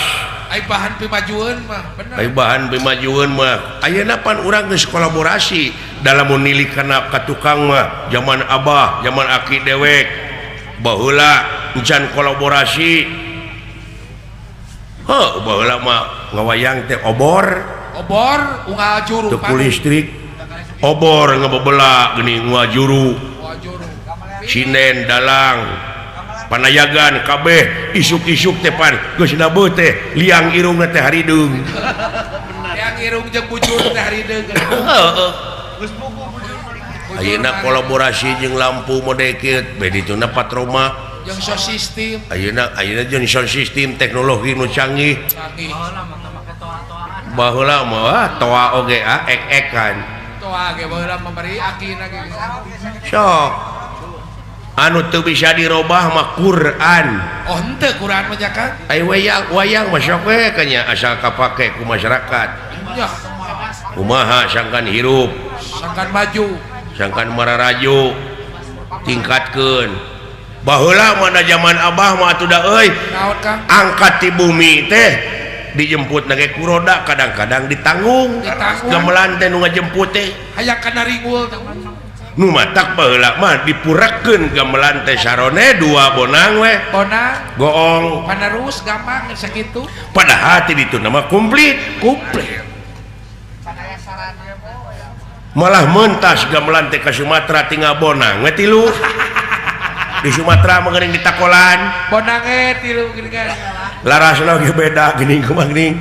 Ai bahan pimajueun mah bener. Ai bahan pimajueun mah. Ayeuna pan urang geus kolaborasi dalam menilik kana ka tukang mah zaman abah, zaman aki dewek. Baheula encan kolaborasi. Heuh, baheula mah ngawayang teh obor. Obor unggal juru. Teu listrik. Obor ngebebela geuning unggal juru. Sinden dalang panayagan kabeh isuk-isuk teh pan geus nabeuh teh liang irungna teh harideung. Liang irung jeung bujur teh harideung. Heeh. Ayeuna kolaborasi jeung lampu mode kieu beh dituna patroma jeung sound system. Ayeuna ayeuna jeung sound system teknologi nu canggih. Baheula mah toa oge ah ek-ekan. Toa ge baheula memberi akina ge. Sok anu teu bisa dirobah mah Quran. Oh henteu Quran mah nya kan? Ai wayang wayang mah sok we kanya asal kapake ku masyarakat. Nya. Kumaha sangkan hirup, sangkan maju, sangkan mararaju, tingkatkeun. Baheula mah da zaman abah mah atuh da euy. Angkat ti bumi teh dijemput na ge ku roda kadang-kadang ditanggung. Gamelan teh nu ngajemput teh. Hayang kana ringul teh. Nu matak baheula mah dipurakeun gamelan teh sarone dua bonang we. Bonang goong panerus gampang sakitu. Padahal ti ditu mah komplit, komplit. Malah mentas gamelan teh ka Sumatera tinggal bonang we tilu. Di Sumatera mah geuning ditakolan. Bonang ge tilu geuning. Larasna ge beda geuning kumaha geuning.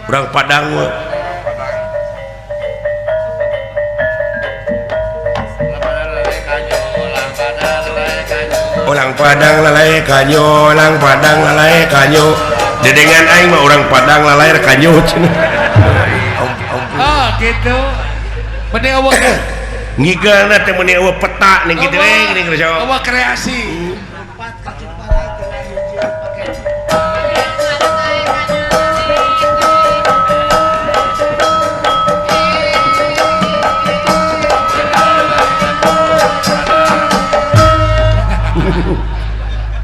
Urang Padang mah. Orang Padang lalai kanyo, orang Padang lalai kanyo. Dedengan aing mah orang Padang lalai kanyo cenah. Oh, gitu. Meni eueuh ngigeulna teh meni eueuh peta ning kitu we geuning geus. Eueuh kreasi.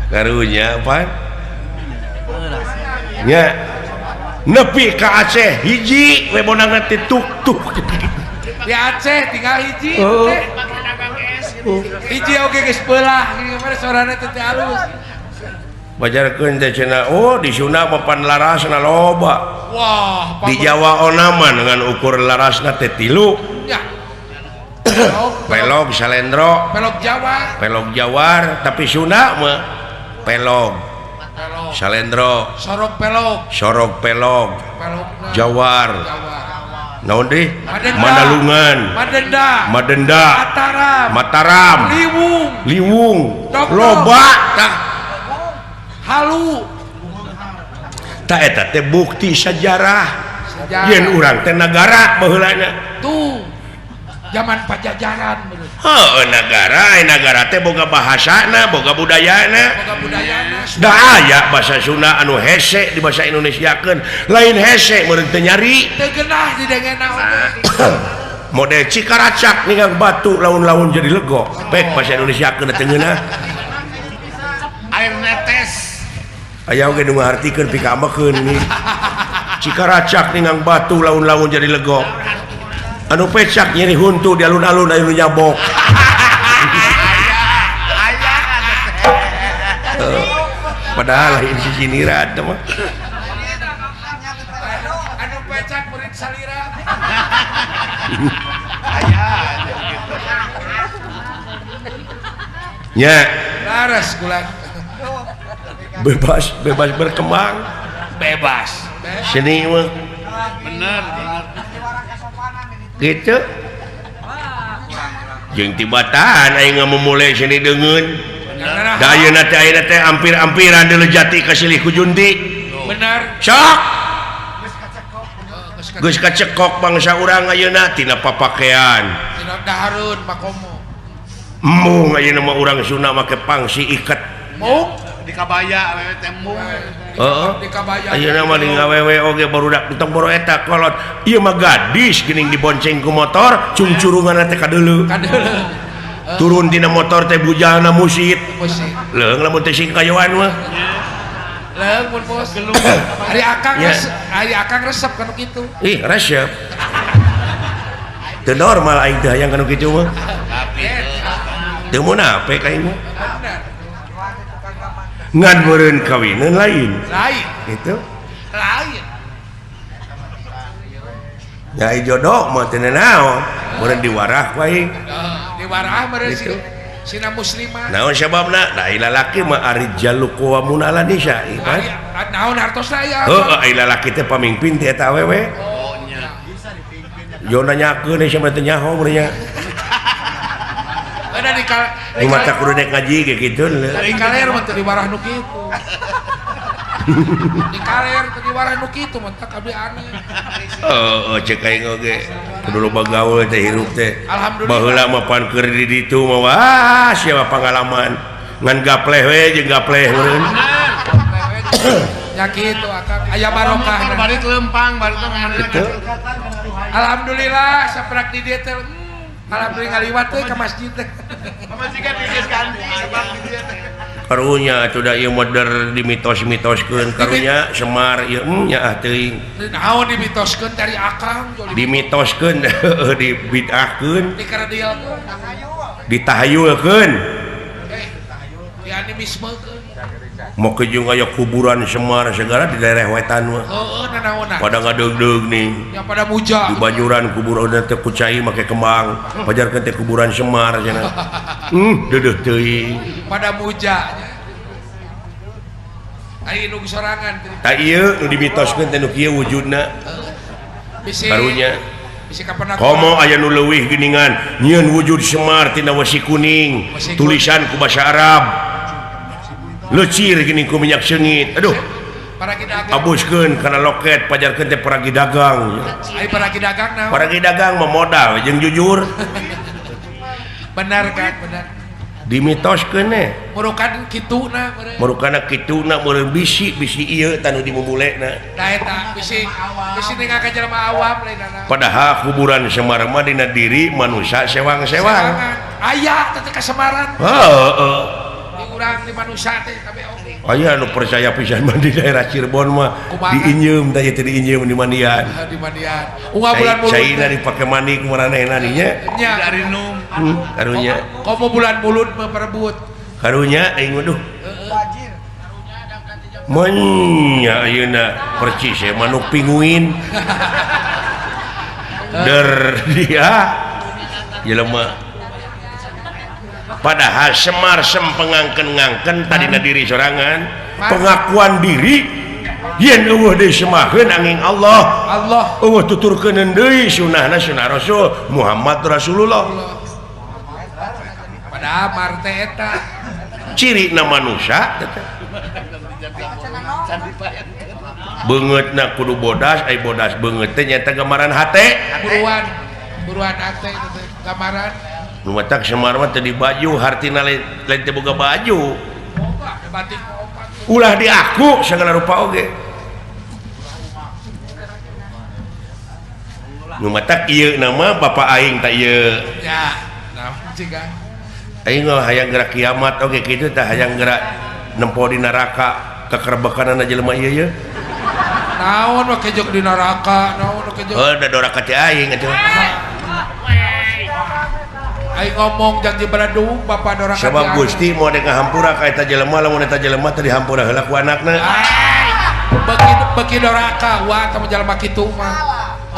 Karunya apa? Nya nepi ka Aceh hiji we bonangna teh tuk-tuk. Di Aceh tinggal hiji teh. Hiji oge geus beulah gimana sorana teh teh alus. Bajarkeun teh cenah oh di Sunda mah pan larasna loba. Wah, di Jawa onaman dengan ukur larasna teh 3. Ya. Pelog salendro, pelog Jawa, pelog Jawar, tapi Sunda mah pelog, salendro, sorog pelog, sorog pelog, Jawar, naon deui? Mandalungan, Madenda, Madenda, Mataram, Mataram, Liwung, Liwung, loba tah, halu, tah eta teh bukti sejarah, yen urang teh nagara baheulana. Tuh. Zaman Pajajaran menurut. Heuh, nagara, nagara teh boga bahasana, boga budayana. Boga budayana. Da aya bahasa Sunda anu hese di bahasa Indonesiakeun, lain hese meureun teu nyari. Teu geunah didengena oge. Model Cikaracak ninggang batu laun-laun jadi lego. Pek bahasa Indonesiakeun teu ngeunah. Air netes. Aya oge nu ngahartikeun pikaambekeun ini. Cikaracak ninggang batu laun-laun jadi lego. Anu pecak nyeri huntu di alun-alun anu nyabok. Padahal lain si siniran teh mah. Anu pecak murid salira. Nya. Laras gulan. Bebas, bebas berkembang. Bebas. Seni mah. Bener. Gitu jeung tibatan aing ngamumule seni deungeun. Da ayeuna teh ayeuna teh ampir-ampiran deuleu jati kasilih ku junti. Benar. Sok. Geus kacekok bangsa urang ayeuna tina papakean. Tina dahareun makomo. Embung ayeuna mah urang Sunda make pangsi iket. Mung di kabaya awewe teh mung. Heeh. Di kabaya. Ayeuna mah di ngawewe oge barudak entong boro eta kolot. Ieu mah gadis geuning dibonceng ku motor, cungcurunganna teh kadeuleu. Kadeuleu. Turun tina motor teh bujalna musit. Musit. Leung lamun teh sing kayoan mah. Leung mun bos. Ari akang resep, ari akang resep kanu kitu. Ih, resep. Teu normal aing teh hayang kanu kitu mah. Teu munafik aing mah. Ngan meureun kawineun lain. Lain. Itu. Lain. Ya jodoh mah teu naon, meureun diwarah wae. Diwarah meureun sina muslimah. Naon sababna? Da ai lalaki mah arijalu qawwamuna 'ala nisa. Naon hartosna aya? Heuh, ai lalaki teh pamimpin teh eta awewe. Oh nya. Yo nanyakeun sia mah teu nyaho meureun nya. Ada di di mata kudu nek ngaji ge kitu. Di kaler mah teu diwarah nu kitu. Di kaler teu diwarah nu kitu mah tak abdi aneh. Heeh, cek aing oge. Kudu loba gaul teh hirup teh. Alhamdulillah. Baheula mah pan keur di ditu mah wah sia pangalaman. Ngan gapleh we jeung gapleh meureun. Ya kitu akang aya barokah. Balik lempang balik Gitu. Alhamdulillah saprak di dieu teh. Alhamdulillah ngaliwat teh ka masjid teh. Pamajikan geus ganti sabab di dieu teh. Karunya atuh da ieu mah der dimitos-mitoskeun karunya Semar ieu nya ah teuing. Naon dimitoskeun dari akang dimitoskeun dibid'ahkeun dikaradilkeun ditahayulkeun dianimismekeun. Make jeung aya kuburan Semar segala di daerah wetan mah. Heeh, nanaonan. Pada ngadeugdeug nih. Ya pada muja. Di Banjuran kuburan teh ku cai make kembang, pajarkeun teh kuburan Semar cenah. Deudeuh teuing. Pada muja nya. Ai nu sorangan teh. Tah ieu nu dimitoskeun teh nu kieu wujudna. Bisi karunya. Bisi kapenak. Komo aya nu leuwih geuningan, nyieun wujud Semar tina wesi kuning, tulisan ku basa Arab. Lecir gini ku minyak seungit. Aduh. Abuskeun kana loket pajarkeun teh paragi dagang. Ai paragi dagang naon? Paragi dagang mah modal jeung jujur. Benar kan, benar. Dimitoskeun eh. Murukan kituna meureun. Murukana kituna meureun bisi-bisi ieu tanu dimumulena. Da eta bisi bisi ningal ka jelema awam lainna. Padahal kuburan Semar mah dina diri manusia sewang-sewang. Aya teh ka Semaran. Heeh. Urang di manusia teh kabeh oge. Aya nu percaya pisan mah di daerah Cirebon mah diinjeum teh teh diinjeum di mandian. Di mandian. Unggal bulan mulud. Caina dipake mandi ku maranehna nya. Nya. Darinum. Karunya. Komo bulan mulud mah perebut. Karunya aing waduh. Wajir. Menya ayeuna percis e manuk pinguin. Der dia jelema. Padahal Semar sempengangken-ngangken tadina diri sorangan pengakuan diri yen eueuh deui semaheun angin Allah Allah eueuh tuturkeun deui sunahna sunah Rasul Muhammad Rasulullah. Padahal mar teh eta cirina manusia beungeutna kudu bodas ai bodas beungeut teh nyaeta gambaran hate buruan buruan hate teh gambaran. Nu matak Semar mah teu di baju hartina lain teu boga baju. Ulah diaku segala rupa oge. Nu matak ieu nama bapa aing tah ieu. Ya, naon ciga. Aing mah hayang gerak kiamat oge kitu tah hayang gerak nempo di neraka kekerbekanana jelema ieu ye. Naon we kejok di neraka, naon we kejok. Heuh da doraka teh aing atuh. Aing ngomong janji beradung bapak doraka. Sabab Gusti mau dek ngahampura ka eta jelema lamun eta jelema teh dihampura heula ku anakna. Beuki beuki doraka wah teh jelema kitu mah.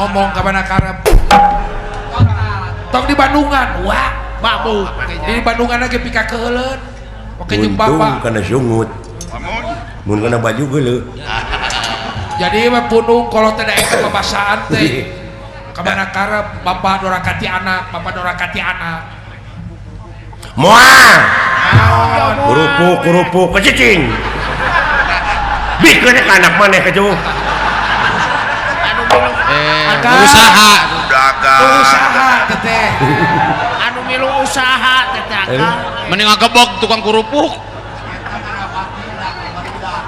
Ngomong ka mana karep. Tong di Bandungan wah mabuk. Di Bandungan ge pika keuheuleun. Oke jeung bapak. Untung kana sungut. Mun kana baju geuleuh. Jadi mah punung kalau teh daek babasaan teh. Kamana karep bapak doraka ti anak, bapak doraka ti anak. Moal. Kerupuk kerupuk kecicing. Bikeun ka anak maneh kitu. Usaha dagang. Usaha teteh. Anu milu usaha teteh akang. Mending ngagebog tukang kerupuk.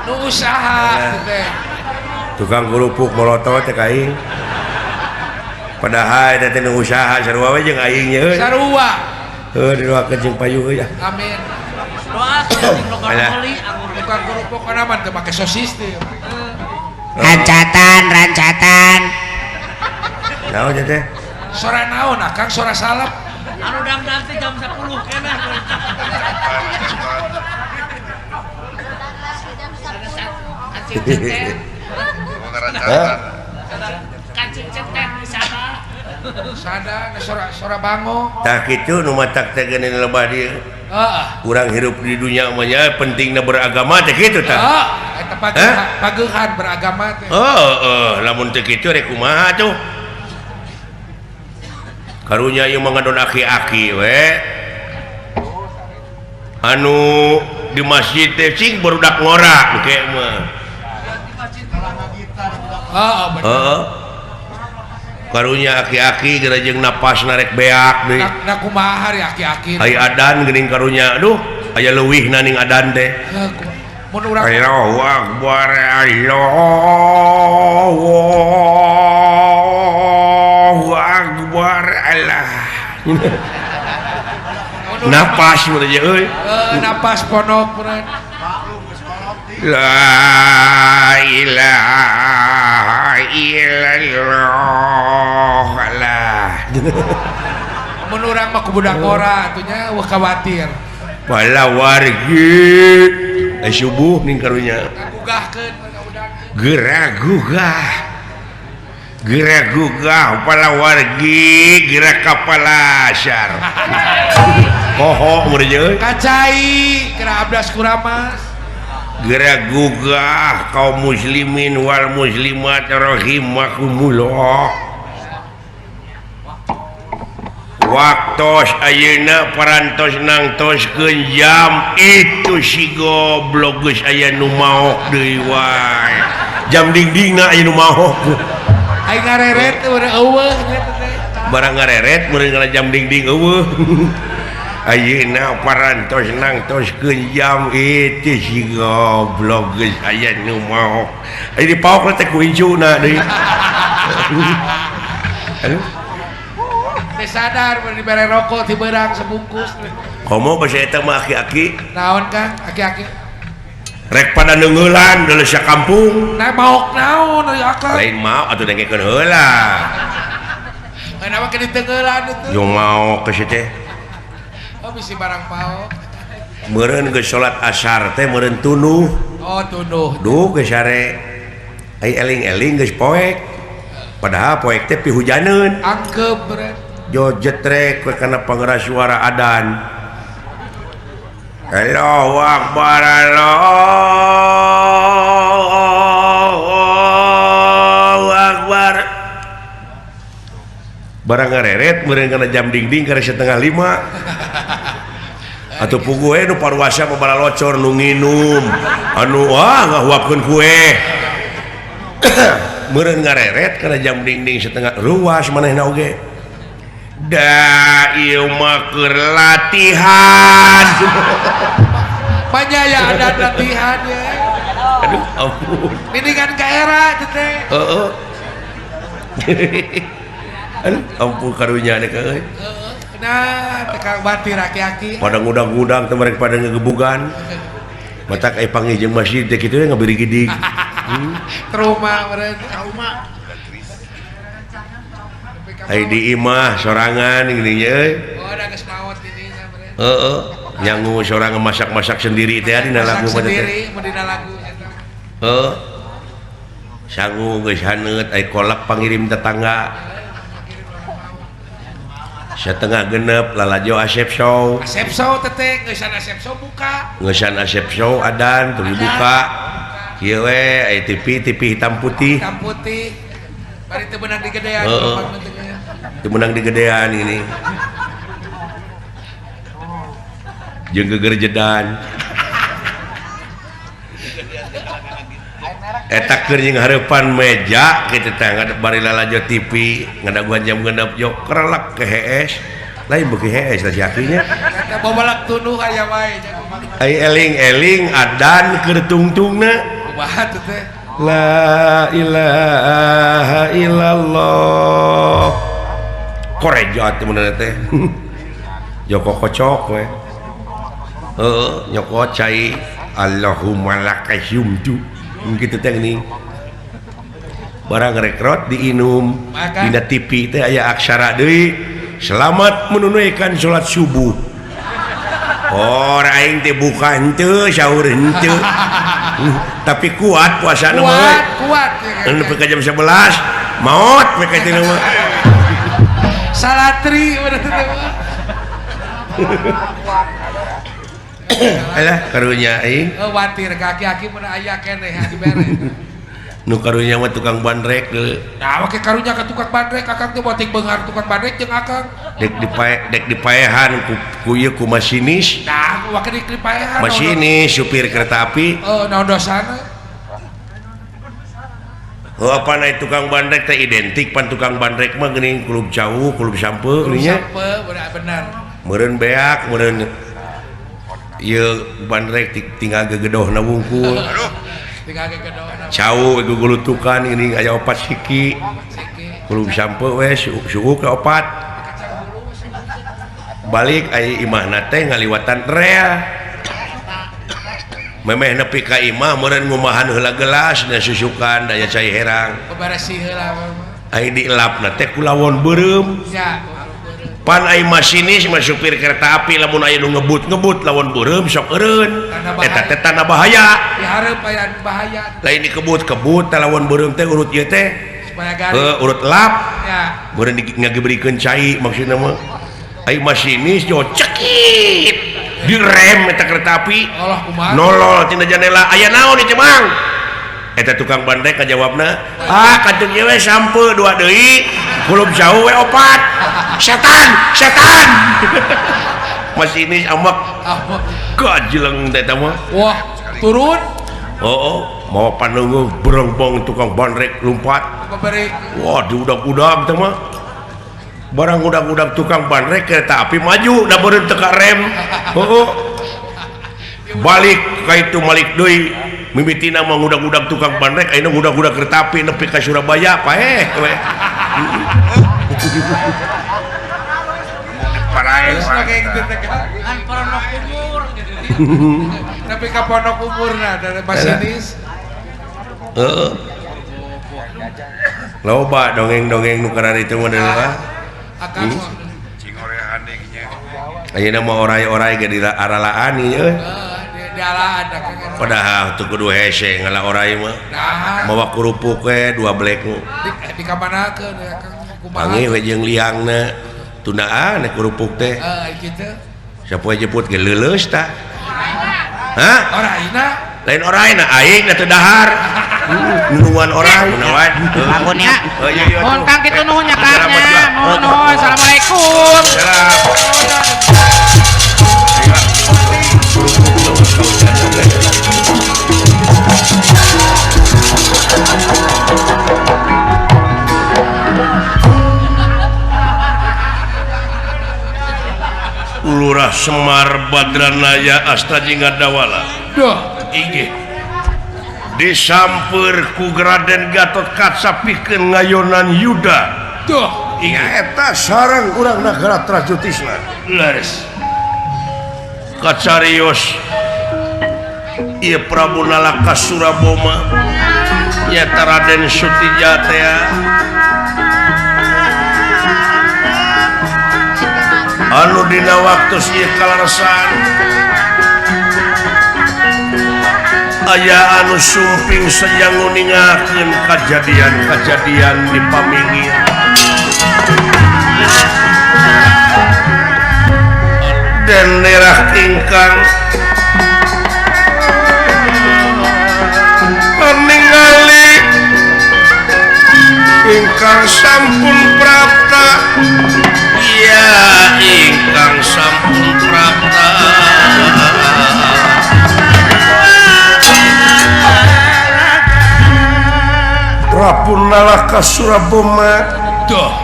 Nu usaha teteh. Tukang kerupuk molotot teh ka aing. Padahal eta teh nu usaha sarua we jeung aing nya euy. Sarua. Heuh didoakeun jeung payu euy. Amin. Doa oli tukang kerupuk kana mah teu make sosis teh. Rancatan, rancatan. Naon teh? Sora naon akang sora salep. Anu dangdang teh jam 10 keneh. Kancing cetet di sana. Sada sora sora bango. Tah kitu nu matak teh geuning lebah dieu. Heeh. Urang hirup di dunia mah nya pentingna beragama teh kitu tah. Heeh, eta pageuhan beragama teh. Heeh, lamun teu kitu rek kumaha tuh. Karunya ieu mah ngadon aki-aki we. Anu di masjid teh cing barudak ngora engke mah. Heeh, bener. Heeh. Karunya aki-aki geura jeung napas narek beak deui. Na kumaha hari aki-aki. Aya adan geuning karunya aduh, aya leuwihna ning adan teh. Mun urang Allahu akbar, Allahu akbar, Allah. Napas mun aja euy. Napas ponok mun. La ilaha illallah Allah. Mun urang mah ku budak ngora atuh nya eueuh khawatir. Bala wargi subuh ning karunya. Ngagugahkeun ngaudangkeun. Geura gugah. Geura gugah pala wargi geura ka palasar. Poho mun euy. Kacai geura abdas kuramas. Geura gugah kaum muslimin wal muslimat rahimakumullah. Waktos ayeuna parantos nangtoskeun jam itu si goblok geus aya nu maok deui wae. Jam dingdingna aya nu maok. Aing ngareret teh eueuh nya teh. Barang ngareret meureun kana jam dingding eueuh. Ayeuna parantos nangtoskeun jam itu si goblok geus aya nu maok. Aya dipaok teh ku incuna deui. Aduh. Teu sadar mun dibere rokok ti beurang sebungkus. Komo basa eta mah aki-aki. Naon Kang aki-aki? Rek pada neungeulan deuleu sakampung. Nah maok naon euy akang? Lain maok atuh dengekeun heula. Kenapa ke diteungeulan itu? Yo maok ke si teh. Oh bisi barang paok. Meureun geus salat asar teh meureun tunuh. Oh tunuh. Duh geus sare. Ai eling-eling geus poek. Padahal poek teh pihujaneun. Angkep meureun. Jo jetrek we kana pangeras suara adan. Allahu akbar Allahu akbar. Barang ngareret meureun kana jam dingding kana 4:30. Atuh puguh we nu paruasa mah balalocor nu nginum anu wah ngahuapkeun kue. Meureun ngareret kana jam dingding setengah ruas manehna oge. Da ieu mah keur latihan. Banyak ya ada latihan ya. Aduh ampun. Mendingan ka era teh. Heeh. Aduh ampun karunya teh euy. Nah, teh batir aki-aki. Pada ngudang-ngudang teh mereka pada ngegebugan. Matak aya panggih jeung masjid teh kitu ngabirigidig. Trauma meureun. Trauma. Ai di imah sorangan geuning euy. Oh, da geus maot di dinya meureun. Heeh, nyangu sorangan masak-masak sendiri teh dina lagu mah teh. Sendiri mun dina lagu eta. Heeh. Sangu geus haneut ai kolak pangirim tetangga. Setengah genep lalajo Asep Show. Asep Show teteh geusan Asep Show buka. Geusan Asep Show adan teu dibuka. Kieu we ai TV TV hitam putih. Hitam putih. Bari teu beunang digedean. Heeh. Teu meunang digedean ini. Jeung gegerjedan. Eta keur jeung hareupan meja kitu teh bari lalajo TV ngadaguan jam 6 jok kerelek ke hees. Lain beuki hees lah si akinya. Eta babalak tunduh aya wae. Ai eling-eling adan keur tungtungna. Kumaha teh teh? La ilaha illallah. Korejat teh mun teh. Joko kocok we. Heeh, nyokot cai Allahumma lakasumtu. Gitu teh geuning. Barang rekrot diinum dina TV teh aya aksara deui. Selamat menunaikan salat subuh. Oh, aing teh buka henteu, sahur henteu. Tapi kuat puasana mah. Kuat, kuat. Nepi ka jam 11 maot we ka teh mah. Salatri bener teh mah. Alah karunya aing. Oh, watir kaki-aki mun aya keneh dibere. Nu karunya mah tukang bandrek deui. Nah, make karunya ka tukang bandrek, akang teh botik beunghar tukang bandrek jeung akang. Dek dipae dek dipaehan ku ieu ku masinis. Nah, wake dipaehan. Masinis supir kereta api. Oh, naon dosana? Heuh apa na tukang bandrek teh identik pan tukang bandrek mah geuning kulub cau, kulub sampe geuning nya. Sampe bener. Meureun beak, meureun ieu bandrek tinggal gegedohna wungkul. Aduh. Tinggal gegedohna. Cau gugulutukan geuning aya opat siki. Kulub sampe we suuk ka opat. Balik aya imahna teh ngaliwatan rel. Memeh nepi ka imah meureun ngumahan heula gelas na susukan daya cai herang. Beberesih heula Ai dielapna teh ku lawon beureum. Nya. Pan ai masinis mah supir kereta api lamun aya nu ngebut-ngebut lawon beureum sok eureun. Eta teh tanda bahaya. Dihareup aya bahaya. Lain dikebut-kebut teh lawon beureum teh urut ieu teh. Supaya garing. Urut lap. Nya. Meureun ngagebrikeun cai maksudna mah. Ai masinis jo cekit. Direm eta kereta api. Allah kumaha. Nolol tina jandela aya naon ieu Mang? Eta tukang bandrek kajawabna, ah kantun ieu we sampe dua deui, kulub jauh we opat. Setan, setan. Masinis amak. Kajeleng teh eta mah. Wah, turun. Oh, mau panunggu berongbong tukang bandrek lompat. Wah, diudag-udag teh mah. Barang udag-udag tukang bandrek kereta api maju da beureum teu ka rem. Heuh. Balik ka itu malik deui. Mimitina mah ngudag-udag tukang bandrek ayeuna ngudag-udag kereta api nepi ka Surabaya paeh we. Kan pondok umur. Tapi ka pondok umurna dari masinis. Heeh. Loba dongeng-dongeng nu kararitu mah deui. Akang cingorehan deui nya. Ayeuna mah orai-orai ge diaralaan ieu euy. Dialaan akang. Padahal teu kudu hese ngala orai mah. Mawa kerupuk we dua blek. Di kamanakeun akang kumaha. Panggih we jeung liangna. Tundaan kerupuk teh. Heeh, kitu. Sapoe jeput ge leuleus tah. Hah? Oraina? Lain oraina aing da teu dahar. Nulungan orang menawan. Bangunnya. Nuhun Kang kitu nuhun nya Kang nya. Nuhun nuhun. Assalamualaikum. Salam. Lurah Semar Badranaya Astajinga Dawala. Duh, inggih. Disamper ku Raden Gatot Kaca pikeun ngayonan Yuda. Duh, inggih. Eta sareng urang nagara Trajyotisna. Leres. Kacarios ieu Prabu Nalaka Suraboma nyaeta Raden Sutija teh. Anu dina waktu ieu kalaresan aya anu sumping sejang nguningakeun kajadian-kajadian di pamingin. Den nerah ingkang ningali ingkang sampun prapta. Ya ingkang sampun prapta. Prabu Nalaka Suraboma Duh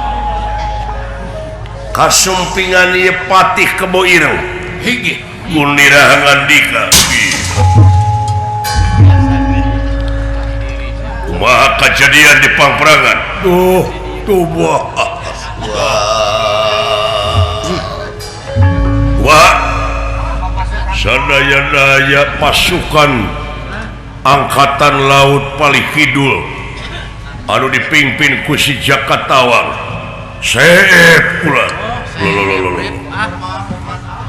kasumpingan ieu Patih Kebo Ireng hiji Gunira ngandika kumaha kajadian di pangperangan duh tubuh wah sadaya-daya pasukan angkatan laut Palih Kidul anu dipimpin ku si Jaka Tawang seep pula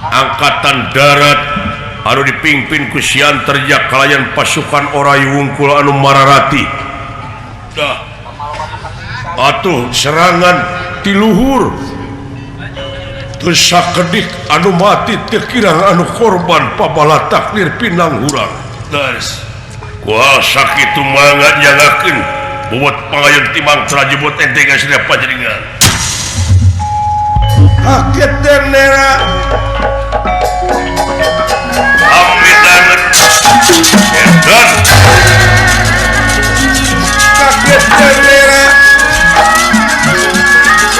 angkatan darat anu dipimpin ku si Antarja kalayan pasukan Orai Wungkul anu mararati dah atuh serangan ti luhur teu sakedik anu mati teu kirang anu korban pabala takdir pinang hurang leres kuah sakitu mangga nyangakeun bobot pangayon timang trajebot ente ka sina panjenengan kaget nera amit banget edan kaget nera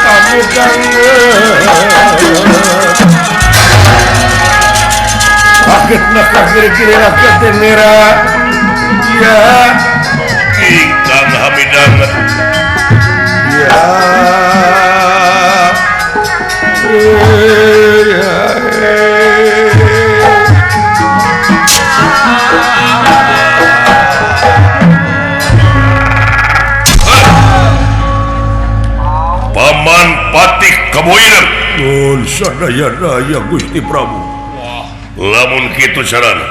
amit banget kaget nak kiri-kiri kaget nera ya ingkang hamidanget ya Paman Patih Kebo Ireng nun sadaya-daya Gusti Prabu lamun kitu carana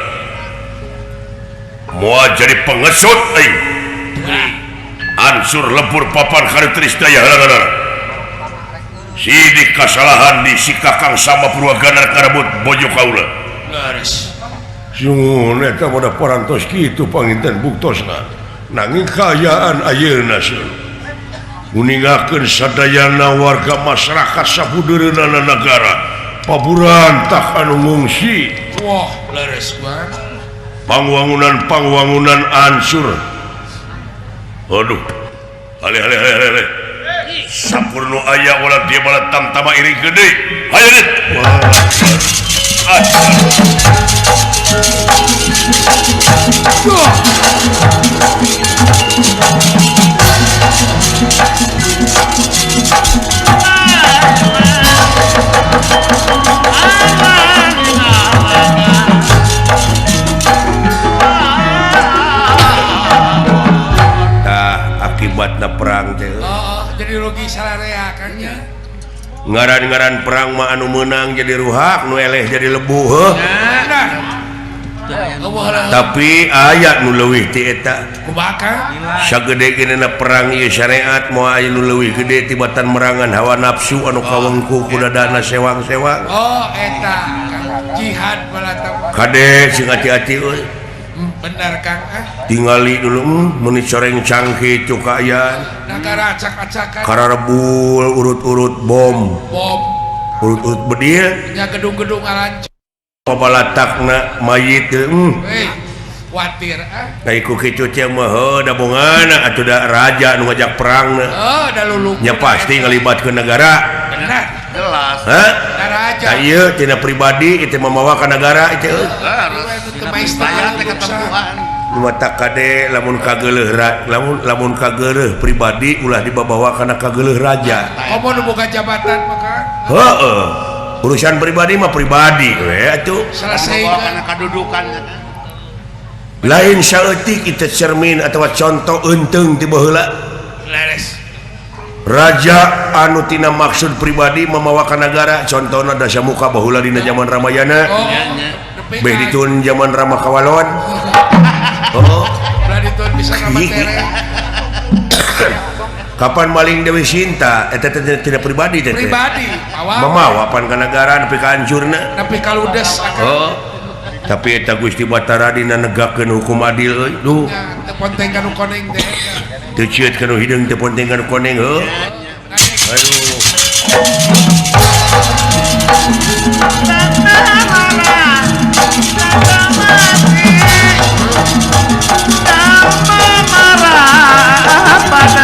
moal jadi pengesut aing ansur lebur papan karitrisdaya halanganana sidik kasalahan di si Kakang sama Purwaganar karebut bojo kaula leres sungguh eta pada parantos kitu panginten buktosna nanging kaayaan ayeuna seueur nguningakeun sadayana warga masyarakat sabudeureunana nagara paburantak anu ngungsi wah leres banget pangwangunan-pangwangunan ansur aduh ale ale ale ale sampurno aya ulah dia bala tamtama iring gede hayo dit akibatna perang teh jadi rugi sararea kan nya ngaran-ngaran perang mah anu meunang jadi ruhak nu eleh jadi lebu heuh tapi aya nu leuwih ti eta kumaha sagede geuna perang ieu syariat moal aya nu leuwih gede tibatan merangan hawa nafsu anu kawengku ku dadana sewang-sewang oh eta jihad balata kade sing hati-hati euy benar Kang tingali dulu meni coreng cangki itu kaayaan nagara acak-acakan kararebul urut-urut bom bom urut-urut bedil nya gedung-gedung ngalanjut pabalatakna mayit kuatir ah nah ku kitu teh mah heuh da bongana atuh da raja nu ngajak perangna heuh da lulung nya pasti ngalibatkeun negara benar jelas hah raja ieu tina pribadi itu mamawa ka negara itu mata kade lamun kageuleuh lamun kageuleuh pribadi ulah dibabawa kana kageuleuh raja komo nu boga jabatan maka heueuh urusan pribadi mah pribadi we atuh selesai kana kadudukan lain saeutik kita cermin atawa contoh eunteung ti baheula leres raja anu tina maksud pribadi mamawa ka nagara contohna Dasamuka baheula dina zaman Ramayana beh ditun zaman Rama Kawalon oh belah ditun bisa ngamatere kapan maling Dewi Sinta eta teh tina pribadi teh pribadi mamawa pan ka nagara nepi ka hancurna nepi ka ludes oh tapi eta Gusti Batara dina negakeun hukum adil euy duh teu ponteng ka nu koneng teh teu cieut ka nu hideung teu ponteng ka nu koneng heuh aduh marah pada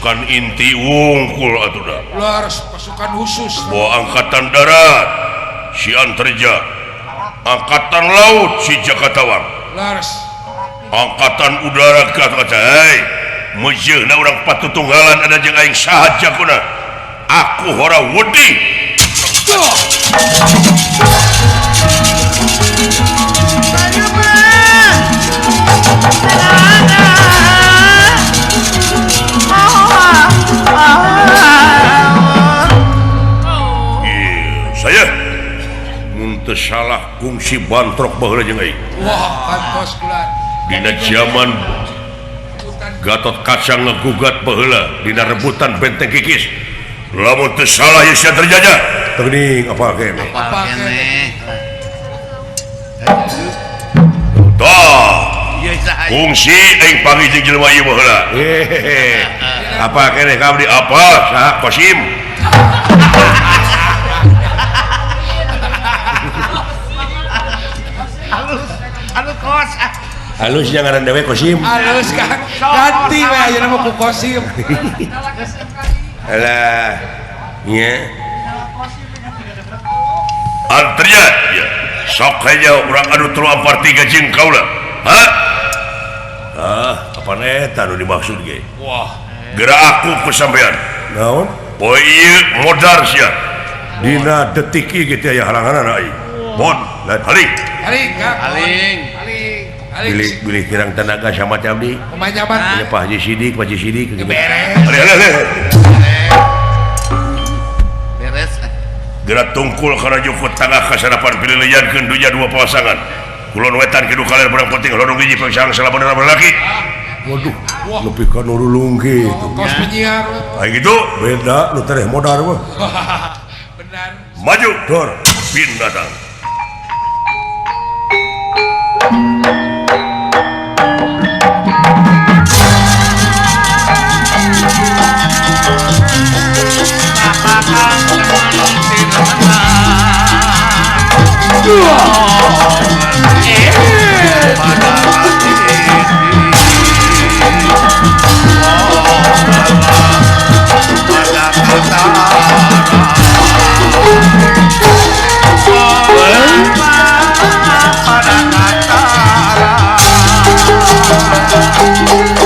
Pasukan inti wungkul atuh da. Leres pasukan khusus. Bawa angkatan darat si Antarja, angkatan laut si Jakatawang. Leres. Angkatan udara Gatotkaca. Hei, mejeuna urang patutunggalan ada jeung aing saha jagona. Aku hora wedi. Saya mun teu salah kungsi bantrok baheula jeung aing. Wah, kantos bulan. Dina zaman Gatotkaca ngegugat baheula dina rebutan benteng Kikis. Lamun teu salah ye sia terjajah. Teu geuning apa keneh? Apa keneh? Tah. Kungsi aing panggih jeung jelema ieu baheula. Hehehe. Apa keneh ka abdi? Apa? Saha Kosim? Halus yang ngaran dewe Kosim. Halus Kang. Ganti we ayeuna mah ku Kosim. Alah. Nya. Antria ya. Sok aja urang adu 3 4 3 jeung kaula. Hah? Ah, apa eta nu dimaksud ge? Wah, geura aku ku sampean. Naon? Poe ieu modar sia. Dina detik ieu ge teh aya halanganana euy. Bon, haling. Haling, Kang. Haling. Bilih bilih kirang tenaga sama teh abdi. Kumaha nyaman? Nya Pak Haji Sidik, Pak Haji Sidik beres. Haling, haling. Beres. Geura tungkul kana jukut tangah kasarapan pililiankeun dunya dua pasangan. Kulon wetan kidul kaler barang penting lodong hiji pangsang salapan laki. Waduh, lebih ka nu rulung kitu. Kos penyiar. Ai gitu beda nu tereh modar mah. Benar. Maju dor binatang.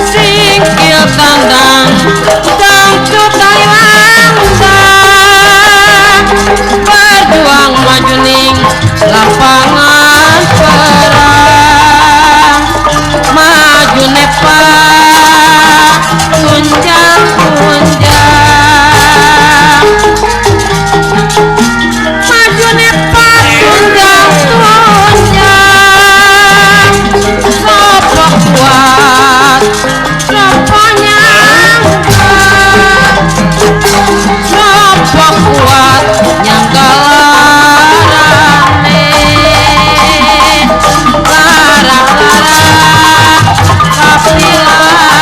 Singkil kandang dangdut berjuang maju ning lapangan perang, maju nepa tunjang tunjang, maju nepa tunjang tunjang, sopo kuat sopo nyangka, sopo kuat nyangka larane, larang larang tapi larang.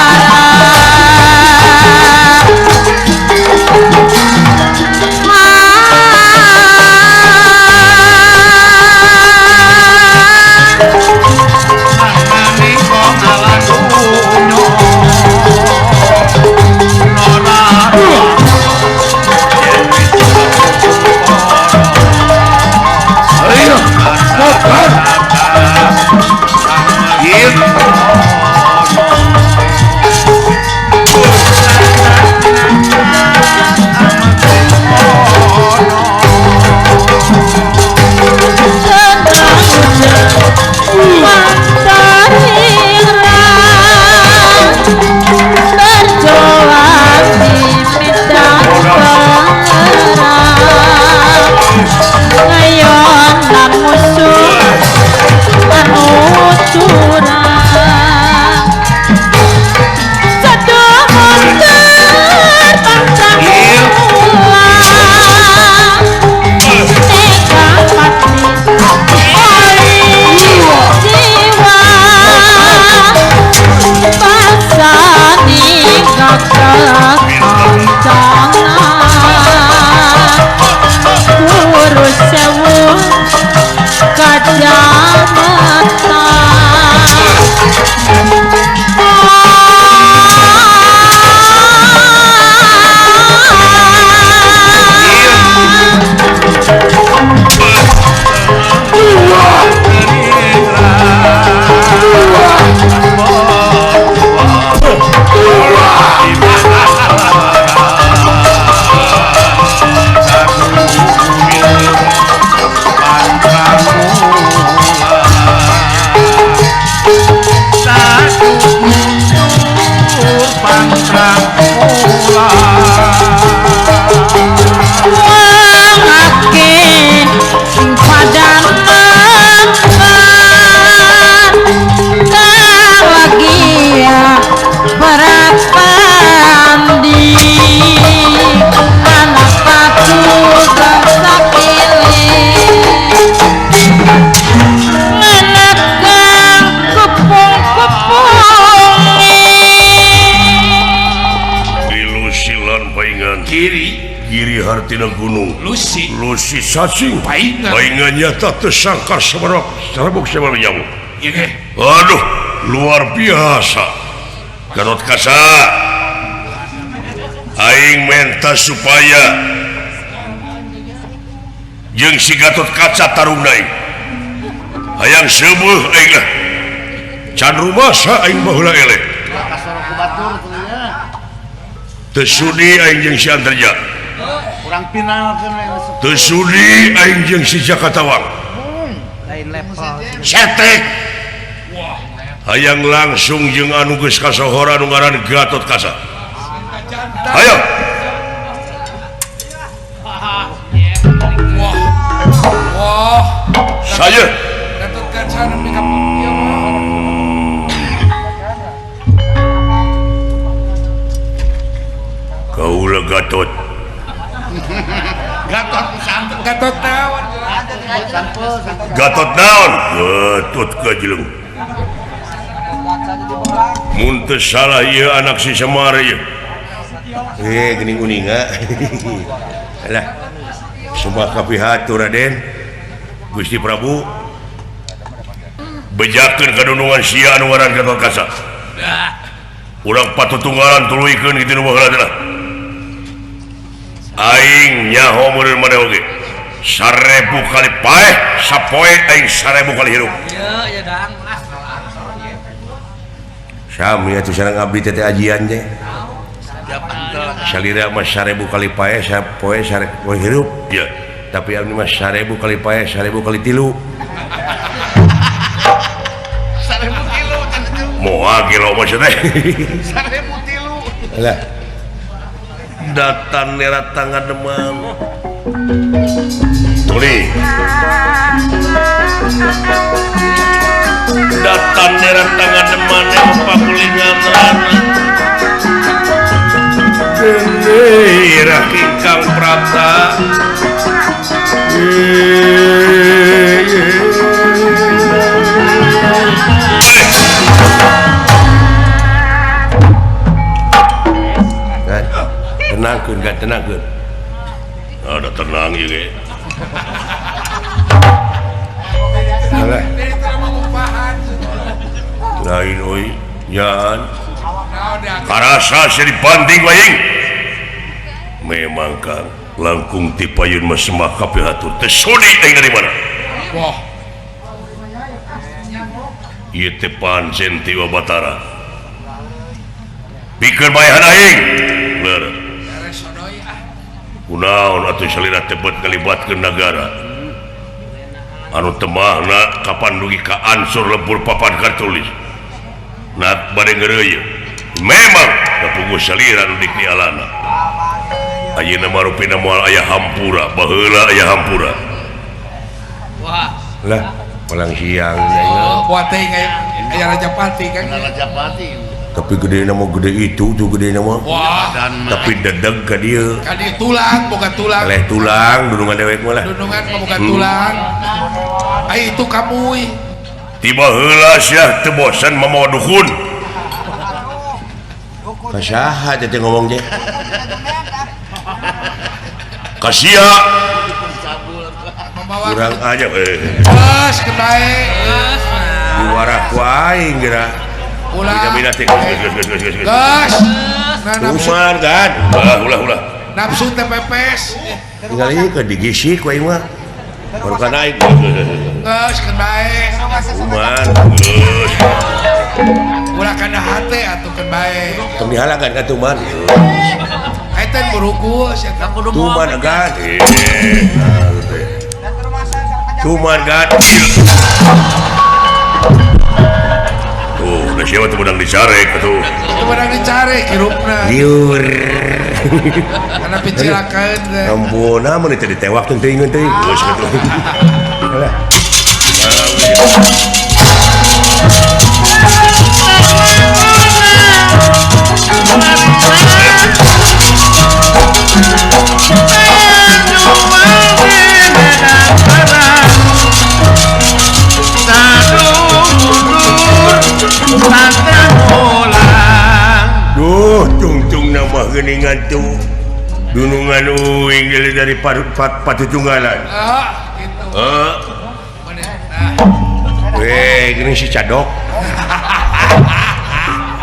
Guru sewu kacamata. Giri hartina gunung Lusi Lusi cacing paingan paingan nyata tersangkar semerok serebuk semerok jamu. Iya. Aduh luar biasa Gatot Kaca aing menta supaya jeung si Gatot Kaca tarung deui hayang seueuh aing lah can rumasa aing baheula eleh teu sudi aing jeung si Antarja urang pinalkeun teu sudi aing jeung si Jakatawang lain level setek hayang langsung jeung anu geus kasohor anu ngaran Gatot Kaca. Ayo. Wah. Wah. Saya Gatot Kaca nepi ka ieu mah. Kaula Gatot. Gatot santet Gatot naon? Gatot naon? Gatot kajeleng. Mun teu salah ieu anak si Semar ieu. Geuning uninga. Alah. Sumpah kapihatur Raden. Gusti Prabu. Bejakeun kadunungan sia anu ngaran Gatot Kaca. Urang patutunggalan tuluykeun kitu nu baheula teh. Aing nyaho meureun maneh oge. 1000 kali paeh, sapoe aing 1000 kali hirup. Ieu ya dang lah. Sami atuh sareng abdi teh ajian teh. Salira mah 1000 kali paeh, sapoe 1000 hirup. Iya. Tapi abdi mah 1000 kali paeh, 1000 kali tilu. 1000 tilu Moal gelo maksudna. 1000 tilu. Lah. Datan nera tangan demam. Tuli. Datan nera tangan demam pakulingan rana. Ira kingkang prapta. Tenangkeun kan tenangkeun. Ada tenang ieu ge. Alah. Lain euy, nyan. Karasa sia dibanting aing. Memang Kang, langkung ti payun mah semah kapihatur teh sudi aing dari mana? Wah. Ieu teh pancen ti Batara. Pikeun baehan aing. Leureuh. Kunaon atuh salira tebet ngalibatkeun nagara anu temahna kapan dugi ka ansur lebur papan kartulis nak bade ngeureuyeun memang kapuguh salira nu diknialana ayeuna mah rupina moal aya hampura baheula aya hampura. Wah lah palang siang oh buat teh aya Rajapati kan Rajapati tapi gede nama gede itu tuh gede nama. Wah. Tapi dedeg ka dieu. Ka dieu tulang bukan tulang. Leh tulang dunungan dewek mah lah. Dunungan mah bukan tulang. Ai itu kamuy. Tiba heula sia teu bosan mamawa dukun. Ka saha teh ngomong teh? Ka sia. Kurang aja Geus keun bae. Diwarah ku aing geura. Ulah. Bina teh geus. Geus. Kuman kan. Ulah ulah ulah. Nafsu teh pepes. Tinggal ieu ke digisik ku aing mah. Baru ka naik. Geus keun bae. Kuman. Geus. Ulah kana hate atuh keun bae. Tong dihalakan ka tuman. Eta buruku sia tuman kan. Tuman kan. Tuh, siapa tuh menang dicarek tuh. Itu menang dicarek hirupna. Liur. Karena picilakeun teh. Ampun, mun teu ditewak teuing teuing teuing. Geus kitu. Alah. Duh, tungtung nama geuningan tuh. Dunungan uing dari patutunggalan. Gitu. Weh, gini si cadok.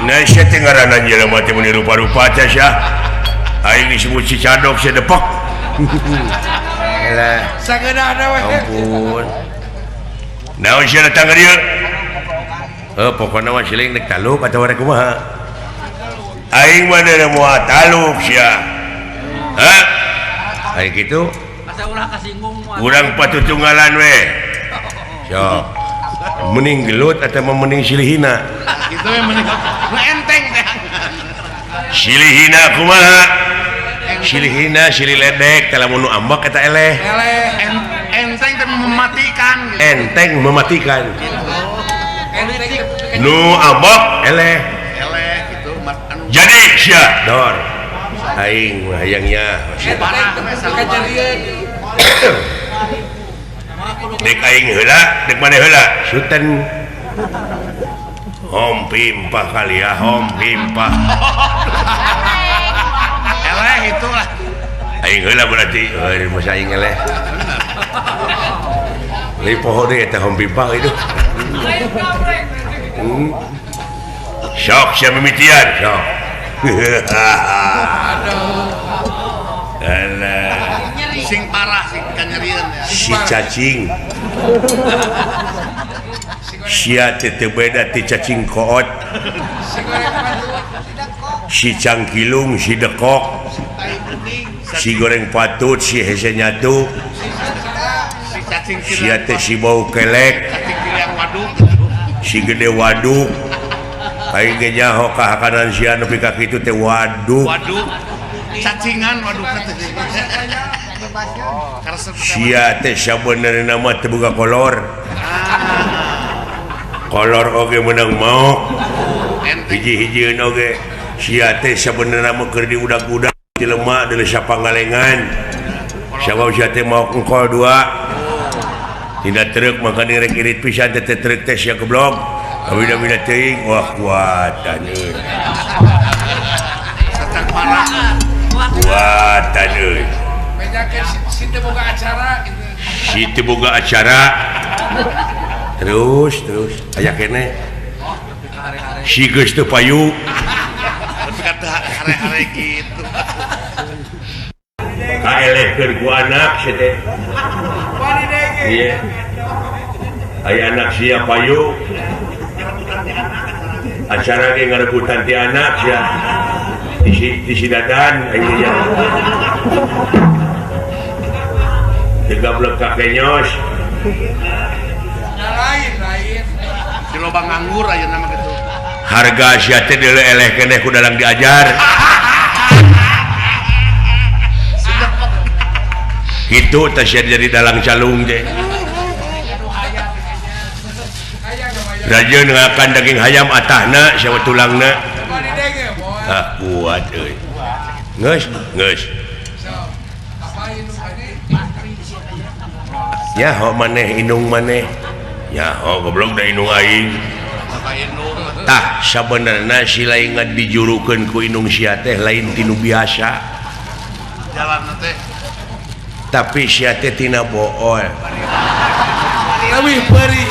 Nah, sia teh ngaranna jelema teh meuni rupa-rupa teh sia. Aing disebut si cadok sia depok. Elah. Sageunahna we. Ampun. Naon sia datang ka dieu? Heuh, pokona mah siling dek taluk atawa rek kumaha? Aing mah deui moal taluk sia. Hah? Aing kitu? Asa ulah kasinggung moal. Urang patutunggalan we. Sok. Mending gelut atau mending silihina? Gitu we mending enteng teh. Silihina kumaha? Silihina silih ledek teh lamun nu ambek eta eleh. Eleh. Enteng teh mematikan. Enteng mematikan. Nu ambek eleh. Eleh gitu Jadi sia dor. Aing mah hayangnya. Dek aing heula, dek maneh heula. Suten. Hom pimpah kali ya, hom pimpah. Eleh itulah. Aing heula berarti, euy masa aing eleh. Leuwih poho deui eta hom pimpah itu. Sok sia mimitian, sok. Aduh. Alah. Sing parah sing kanyerian ya. Si cacing. Sia teh teu beda ti cacing koot. Si cangkilung, si dekok. Si goreng patut, si hese nyatu. Sia teh si bau kelek. Si gede waduk. Aing ge nyaho kahakanan sia nepi ka kitu teh waduk. Waduk. Cacingan waduk teh. Sia teh sabenerna mah teu boga kolor. Kolor oge meunang maok. Hiji-hijieun oge. Sia teh sabenerna mah keur diudag-udag di lemak di desa Pangalengan. Sabab sia teh maok engkol dua. Tina truk maka direk irit pisan teh truk teh sia goblok. Awina-wina teuing wah kuatan euy. Satang parah. Kuatan euy. Bejakeun si teu boga acara gitu. Si teu boga acara. Terus terus aya keneh. Si geus teu payu. Tapi kata hare-hare kitu. Kaelehkeun ku anak sia teh. Iya. Aya anak sia payu. Acara ge ngarebutan ti anak sia. Di sidadan aing nya. Digablek ka kenyos. Lain-lain. Di lobang nganggur ayeuna mah kitu. Harga sia teh deuleu eleh keneh ku dalang diajar. Kitu teh sia jadi dalang calung teh. Rajeun ngakan daging hayam atahna sia tulangna. Ah kuat euy. Geus, geus. Nyaho maneh indung maneh. Nyaho goblok da indung aing. Tah sabenerna si lain dijurukeun ku indung sia teh lain tinu biasa. Jalanna teh. Tapi sia teh tina bool. Leuwih peurih.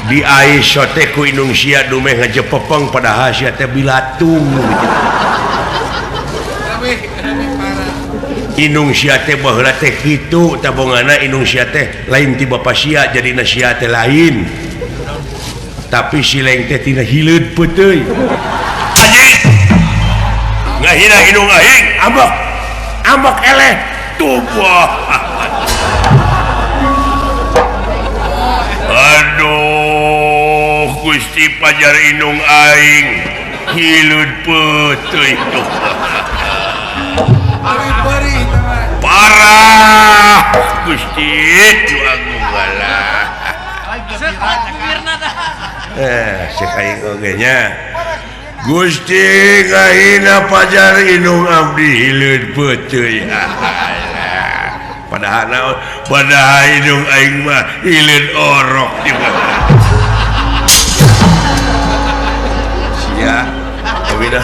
Di aiso teh ku indung sia dumeh ngajepepeng padahal sia teh bilatung gitu. Indung sia teh baheula teh kitu tabongana indung sia teh lain ti bapa sia jadina sia teh lain. Tapi si leng teh tina hileud peuteuy. Aji. Ngahina indung aing, ambek. Ambek eleh tubuh. Aduh, Gusti pajar indung aing hileud peuteuy tuh. Parah Gusti nu agung galah. Cek aing oge nya. Gusti ngahina pajar indung abdi hileud peuteuy. Padahal naon? Padahal indung aing mah hileud orok di mana. Sia, kabina.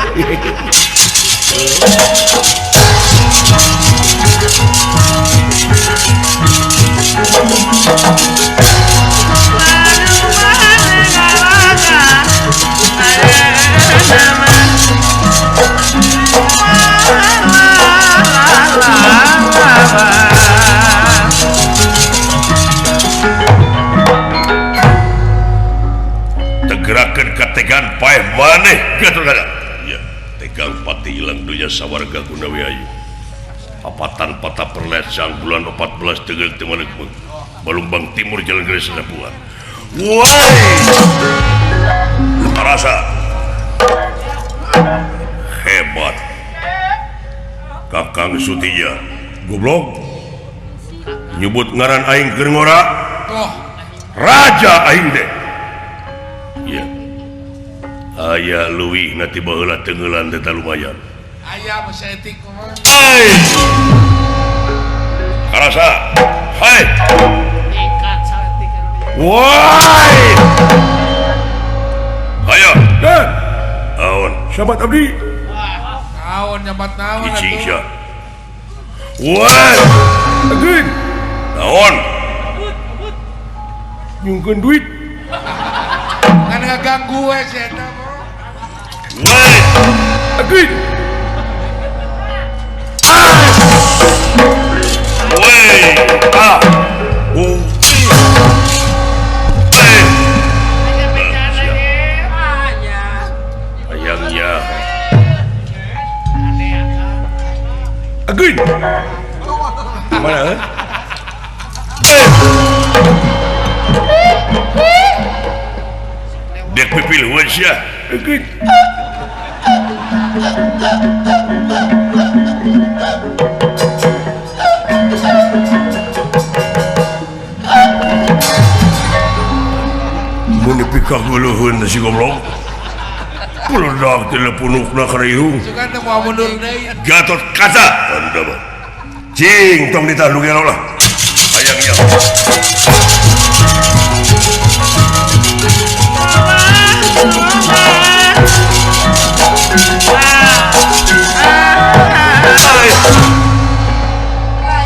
Tegerakeun kategan paeh maneh Gatotkaca. Ya, tegang pati ilang dunya sawarga Gunawi ayu. Apatan patah perlecang bulan 14 tegel teu Balumbang Timur Jalan Gelis Sapuan. Woi! Rasa hebat. Kakang Sutija goblok nyebut ngaran aing keur ngora. Raja aing deh. Ya. Aya leuwih na ti baheula tengeulan teh lumayan. Aya mah saeutik mah. Hai. Karasa. Hai. Woi. Ayo. Dan. Naon? Sahabat abdi. Naon nyabat naon atuh. Cicing sia. Woi. Ageun. Naon? Nyungkeun duit. Ngan ngaganggu we si eta mah. Woi. Ageun. Woi. Ah. Ayangnya. Ageun. Mana? Dek pipil sia. Ageun. Mun dipikageuleuheun si goblok. Peledak telepunukna kana irung. Sugan teh moal mundur deui. Gatotkaca. Tanda mah. Cing tong ditah nu gelo lah. Hayangnya.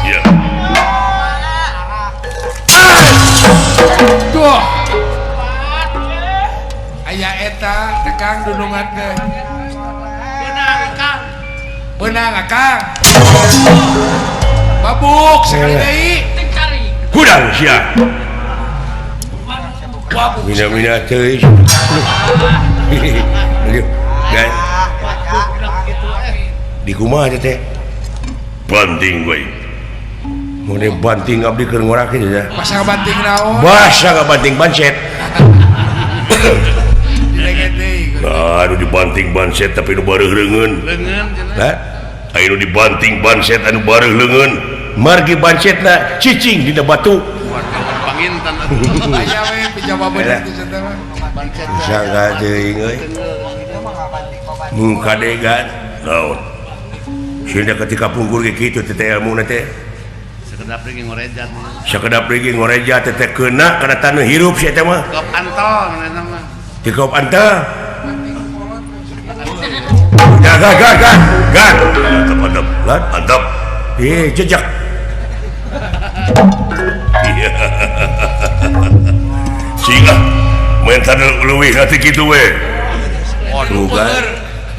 Ya. Duh. Aya eta tekang dunungan teh. Beunang Akang. Beunang Akang. Babuk sekali deui. Hudang sia. Babuk. Mina-mina teuing. Dan Di kumaha teh? Banting we. Mun banting abdi keur ngorakeun ya. Basa banting naon? Basa banting bancet. Nah, anu dibanting banset tapi nu bareuh leungeun. Leungeun cenah. Hah? Aya nu dibanting banset anu bareuh leungeun. Margi bancetna cicing dina batu. Panginten aya we pijawabeun teh cenah mah. Bancet. Sangka teuing euy. Mun kadegan naon? Sieun ketika pungkur ge kitu teh ilmuna teh. Sakedap deui ngorejat. Sakedap deui ngorejat teh keuna kana taneuh hirup sia teh mah. Kop antol mana mah. Di kop antol. Gan gan gan gan. Antap antap. Antap. Eh jejak. Iya. Sing ah main taneuh leuwih hati kitu we. Waduh kan.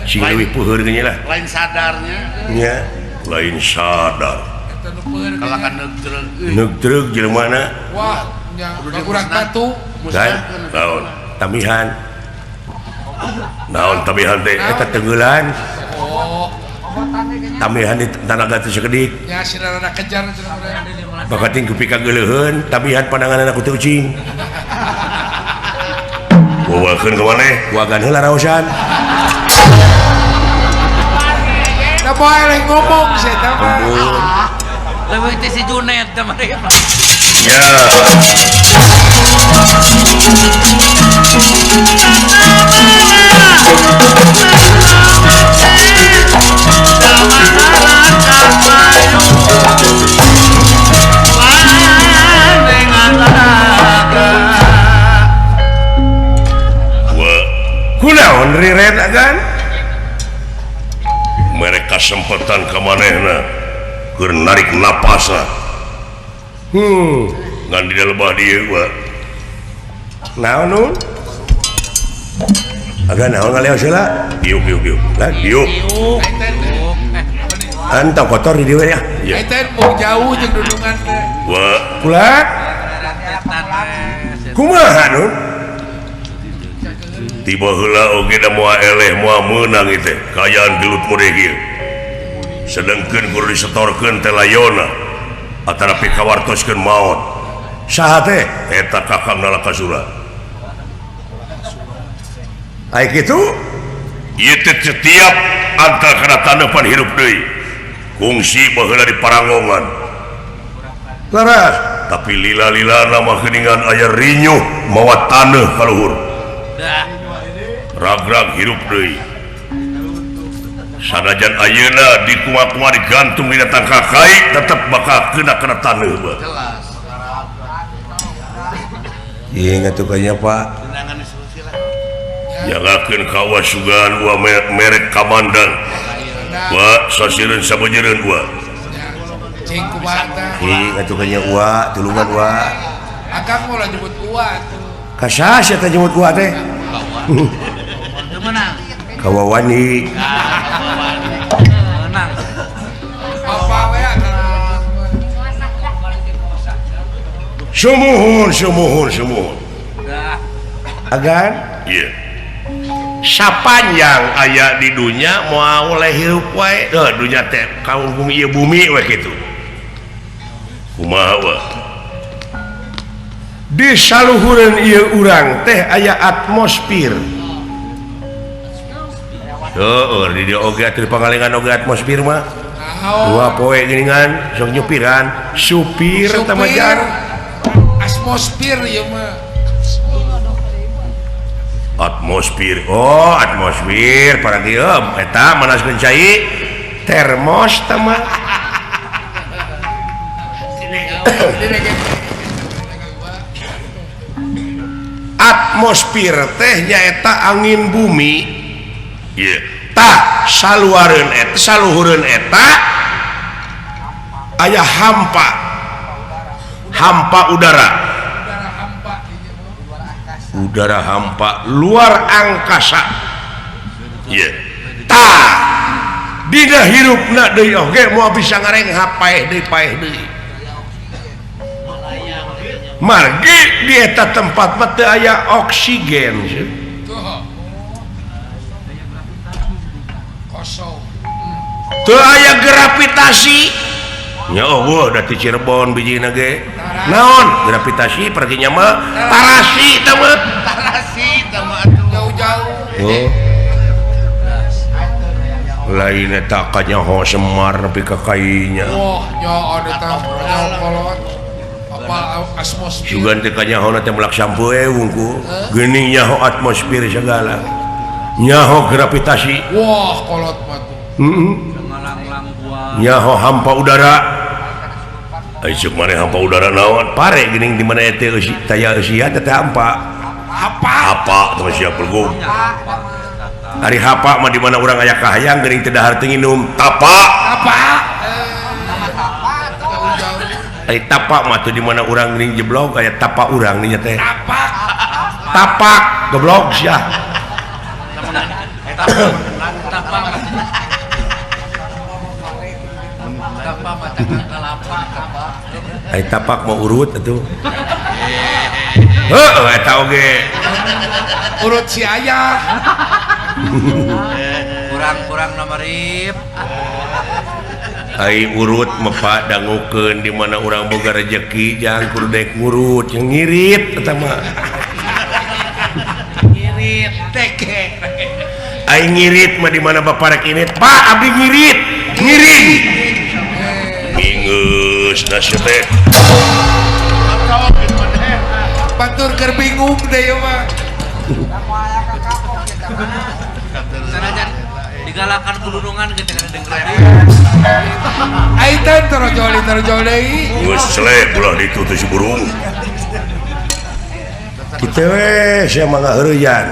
Sing leuwih peuheur ge lah. Lain sadarnya. Nya, lain sadar. Kalakan neugdreug. Neugdreug jelema na. Wah, nya kurang batu. Kan? Naon? Tamihan. Naon tamihan teh? Eta tenggelan. Oh. Tamihan di tanaga teh sakedik. Nya sina rada kejar cenah. Bakating ku pikageuleuheun, tamihan pandanganna ku teu ucing. Wawakeun ka maneh? Wagan heula raosan. Da boleh ngomong sih eta mah. Leuwih teh si Junet teh mah. Ya. Kunaon riren agan? Mereka sempatan ka manehna. Keur narik napasna. Ngan di lebah dieu wa. Naon nun? Aga naon ngaleos heula? Diuk diuk diuk. Lah diuk. Antang kotor di dieu ya. Eta mau jauh jeung dudungan teh. Wa kula. Kumaha nun? Tiba heula oge da moal eleh moal meunang ieu teh kaayaan gelut modeh ieu. Sedengkeun kudu disetorkeun teh layona atanapi kawartoskeun maot. Saha teh? Eta Kakang Nalakasura. Ai kitu? Ieu teh setiap antar kana taneupan hirup deui. Kungsi baheula di Paranggongan. Leres, tapi lila-lila mah geuningan aya rinyuh mawa taneuh ka luhur. Ragrag hirup deui. Sanajan ayeuna dikumaha-kumaha digantung dina tangkal kai tetep bakal kena kana taneuh bae. Ieu ngatukanya Pak. Jagakeun ka sugan wa merek kamandang. Wa sasireun sabeujeureun wa. Cing kumaha tah? Ih ngatukanya wa, tulungan wa. Akang moal nyebut wa atuh. Ka saha sia teh nyebut wa teh? Teu meunang. Kawawani. Meunang. Apa we akang? Sumuhun sumuhun sumuhun. Agan? Iya. Sapanjang aya di dunya moal oleh hirup wae. Heuh dunya teh kaum bumi ieu bumi we kitu. Kumaha wa? Di saluhureun ieu urang teh aya atmosfer. Heueuh di dieu oge atuh pangalengan oge atmosfer mah. Dua poe geuningan sok nyupiran, supir teh mah jan. Atmosfer ieu mah. Atmosfer. Oh, atmosfer para dieu eta manaskeun cai termos teh mah. Atmosfer teh nyaeta angin bumi. Ieu. Tah saluareun eta saluhureun eta aya hampa. Hampa udara. Udara hampa luar angkasa. Ieu. Tah dina hirupna deui oge moal bisa ngarenghap paeh deui paeh deui. Margi di eta tempat mah teu aya oksigen. Kosong. Teu aya gravitasi. Nya eueuh da ti Cirebon bijina ge. Naon gravitasi perginya mah tarasi tah mah. Tarasi tah mah atuh jauh-jauh. Oh. Lain eta kanyaho Semar nepi ka kainya. Wah, nyaho eta nyaho kolot. Apa atmosfer. Sugan teh kanyaho teh melak sampoe wungku. Geuning nyaho atmosfer segala. Nyaho gravitasi. Wah, kolot mah tuh. Heeh. Nyaho hampa udara. Ai ceuk maneh hampa udara naon? Pare geuning di mana teh eusi taya eusian teh hampa. Hapa. Hapa teh sia belgug. Ari hapa mah di mana urang aya kahayang geuning teu dahar teu nginum. Tapa. Tapa. Ari tapak mah tuh di mana urang geuning jeblok aya tapa urang nya teh. Tapak. Tapak goblok sia. Ari tapak mau urut atuh. Heuh eta oge. Urut si ayah. Kurang-kurang nomor rip. Ai urut mepak dangukeun di mana urang boga rejeki jang kudu daek ngurut yang ngirit eta mah. Ngirit teke. Ai ngirit mah di mana bapak rek ini? Pak abdi ngirit. Ngiring. Ingeus nasib teh. Batur keur bingung deh ieu mah. Digalakan kulunungan gitu kan denger. Aitan terojoli terojoli. Geus selek ulah ditu teh si burung. Kitu we sia mah ngaheureuyan.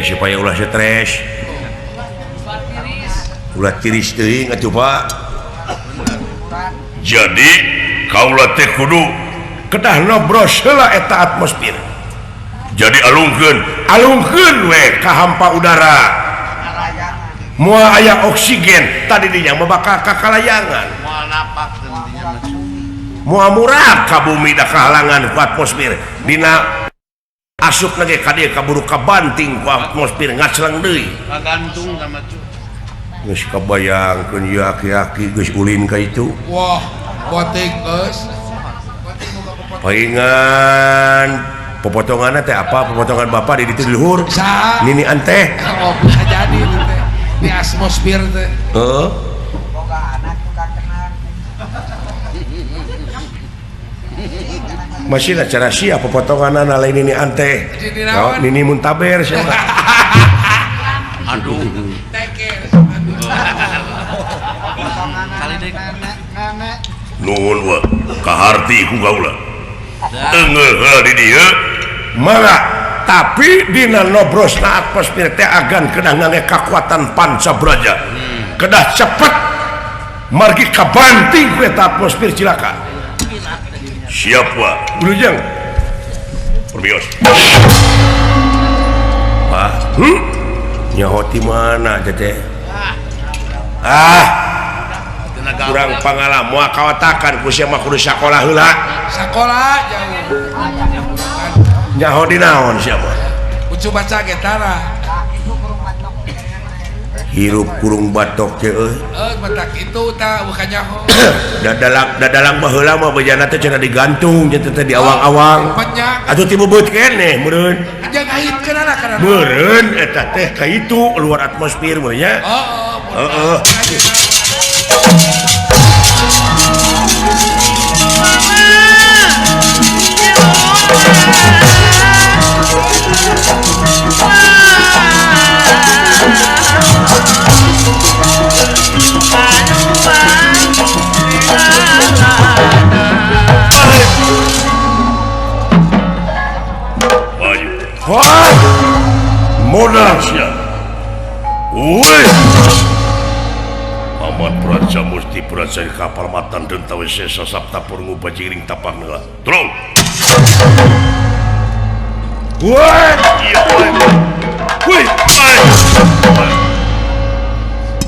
Supaya ulah stres. Ulah tiris teuing atuh Pak. Jadi kaula teh kudu kedah nobros heula eta atmosfer. Jadi alungkeun, alungkeun we ka hampa udara. Moal aya oksigen tadi dinya mah bakal kakalayangan. Moal napak dinya mah. Moal murah ka bumi da kahalangan ku atmosfer. Dina asup lagi ka dieu kaburu kabanting ku atmosfer ngacleng deui. Kagantung sama cu. Geus kabayangkeun ieu aki-aki geus ulin ka itu. Wah, boting geus. Paingan popotonganna teh apa? Popotongan bapak di ditu di luhur. Nini anteh. Oh, bisa jadi itu teh. Di atmosfer teh. Heeh. Boga anak tukang kenang. Masih lah cara sia popotonganna lain nini anteh. Oh, nini muntaber sia. Aduh. Nuhun wa kaharti ku kaula. Engeuh heula di dieu. Mangga, tapi dina nobrosna atmosfer teh agan kedah ngangge kakuatan panca braja. Kedah cepet margi kabanting ku eta atmosfer cilaka. Siap wa. Wilujeng. Permios. Ah, Nyaho ti mana teh? Ah. Kurang pengalaman moal kawatakan ku sia mah kudu sakola heula. Sakola jauh. Nyaho di naon sia mah? Ucu baca ge tara. Hirup kurung batok teh euy. Batak itu tah bukan nyaho. Dadalang baheula mah bejana teh cenah digantung cenah teh di awang-awang. Atuh ti beubeut keneh meureun. Jangan ngahitkeun anak kana. Meureun eta teh ka itu luar atmosfer meureun nya. Heeh. Wah, modal sia. Woi. Amat Praja Musti Praja kapal matan den tawe sesa sabta purungu bajiring tapak heula. Tolong. Woi. Woi.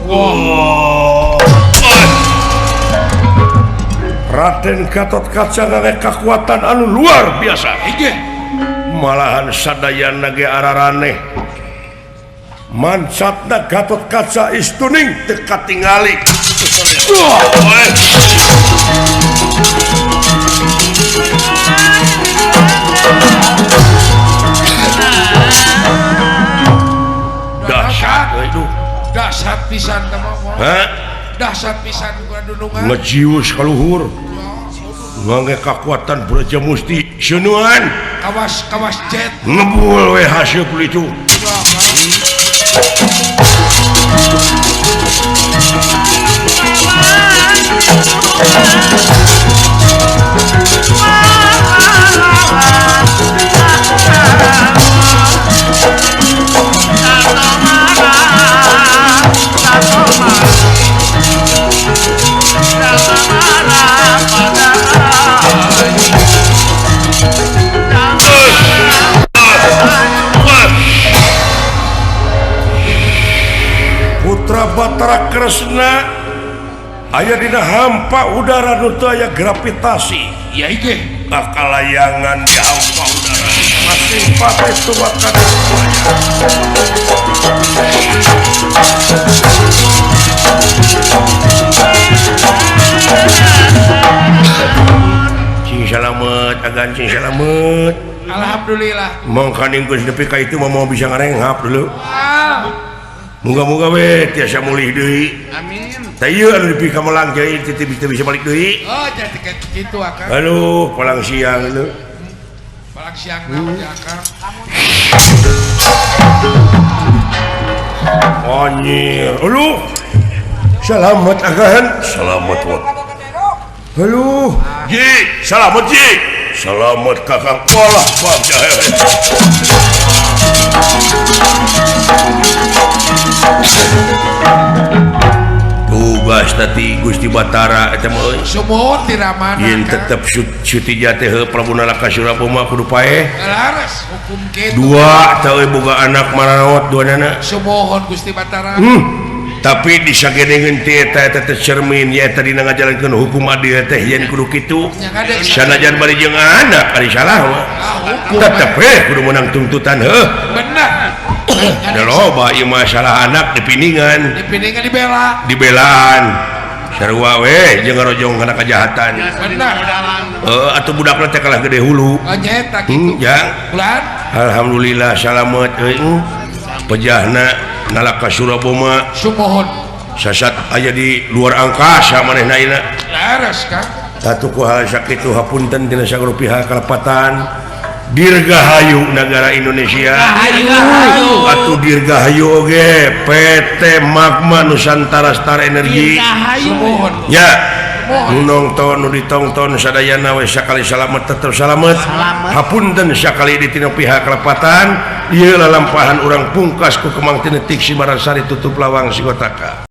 Wah. Raden Gatotkaca ngangge kakuatan anu luar biasa. Inggih. Malahan sadayana ge araraneh. Mancatna Gatotkaca istuning teu katingali. Dahsyat euy duh. Dahsyat pisan teh mah. Hah? Dahsyat pisan ku dunungan. Ngejius ka luhur. Ngangge kakuatan Braja Musti seunuan. Kawas kawas jet. Ngebul we haseup itu. Putra Batara Kresna aya dina hampa udara nu teu aya gravitasi. Ya inggih. Kakalayangan di hampa udara. Masing pati tumakan. Cing salamet agan cing salamet. Alhamdulillah. Mangkaning geus nepi ka itu mah moal bisa ngarenghap dulu. Moga-moga we tiasa mulih deui. Amin. Tah ieu anu dipika melang deui teu bisa balik deui. Oh, jadi kitu akang. Aduh, palang siang leuh. Palang siang naon ya akang. Anjir. Aduh. Selamat agan. Selamat wa. Aduh. Ji, selamat ji. Selamat kakang. Walah, bangsa. Tugas Jasa ti Gusti Batara eta mah euy. Sumuhun ti ramana. Yen tetep Sutija teh Prabu Nalaka Suraboma kudu paeh. Laras hukum kitu. Dua teh euy boga anak maraot duanana. Sumuhun Gusti Batara. Tapi disagedengeun ti eta eta teh cermin ya eta dina ngajalankeun hukum adil teh yen kudu kitu. Sanajan bari jeung anak ari salah mah. Tetep we kudu meunang tuntutan heuh. Bener. Da loba ieu masalah anak dipiningan. Dipiningan dibela. Dibelaan. Sarua we jeung ngarojong kana kajahatan. Bener. Heuh atuh budakna teh kalah gede hulu. Nya eta kitu. Jang. Bulan. Alhamdulillah salamet euy. Pejahna Nalaka Suraboma sumuhun sasat aya di luar angkasa manehna ayeuna. Laras Kang. Tatuku hal sakitu hapunten dina sagala pihak kalepatan. Dirgahayu negara Indonesia. Atuh dirgahayu oge PT Magma Nusantara Star Energy. Sumuhun. Ya. Nu nongton nu ditongton sadayana we sakali salamet tetep salamet. Hapunten sakali di tina pihak kalepatan. Ieu lalampahan urang pungkas ku Kemang Tinetik Simarasari tutup lawang Sigotaka.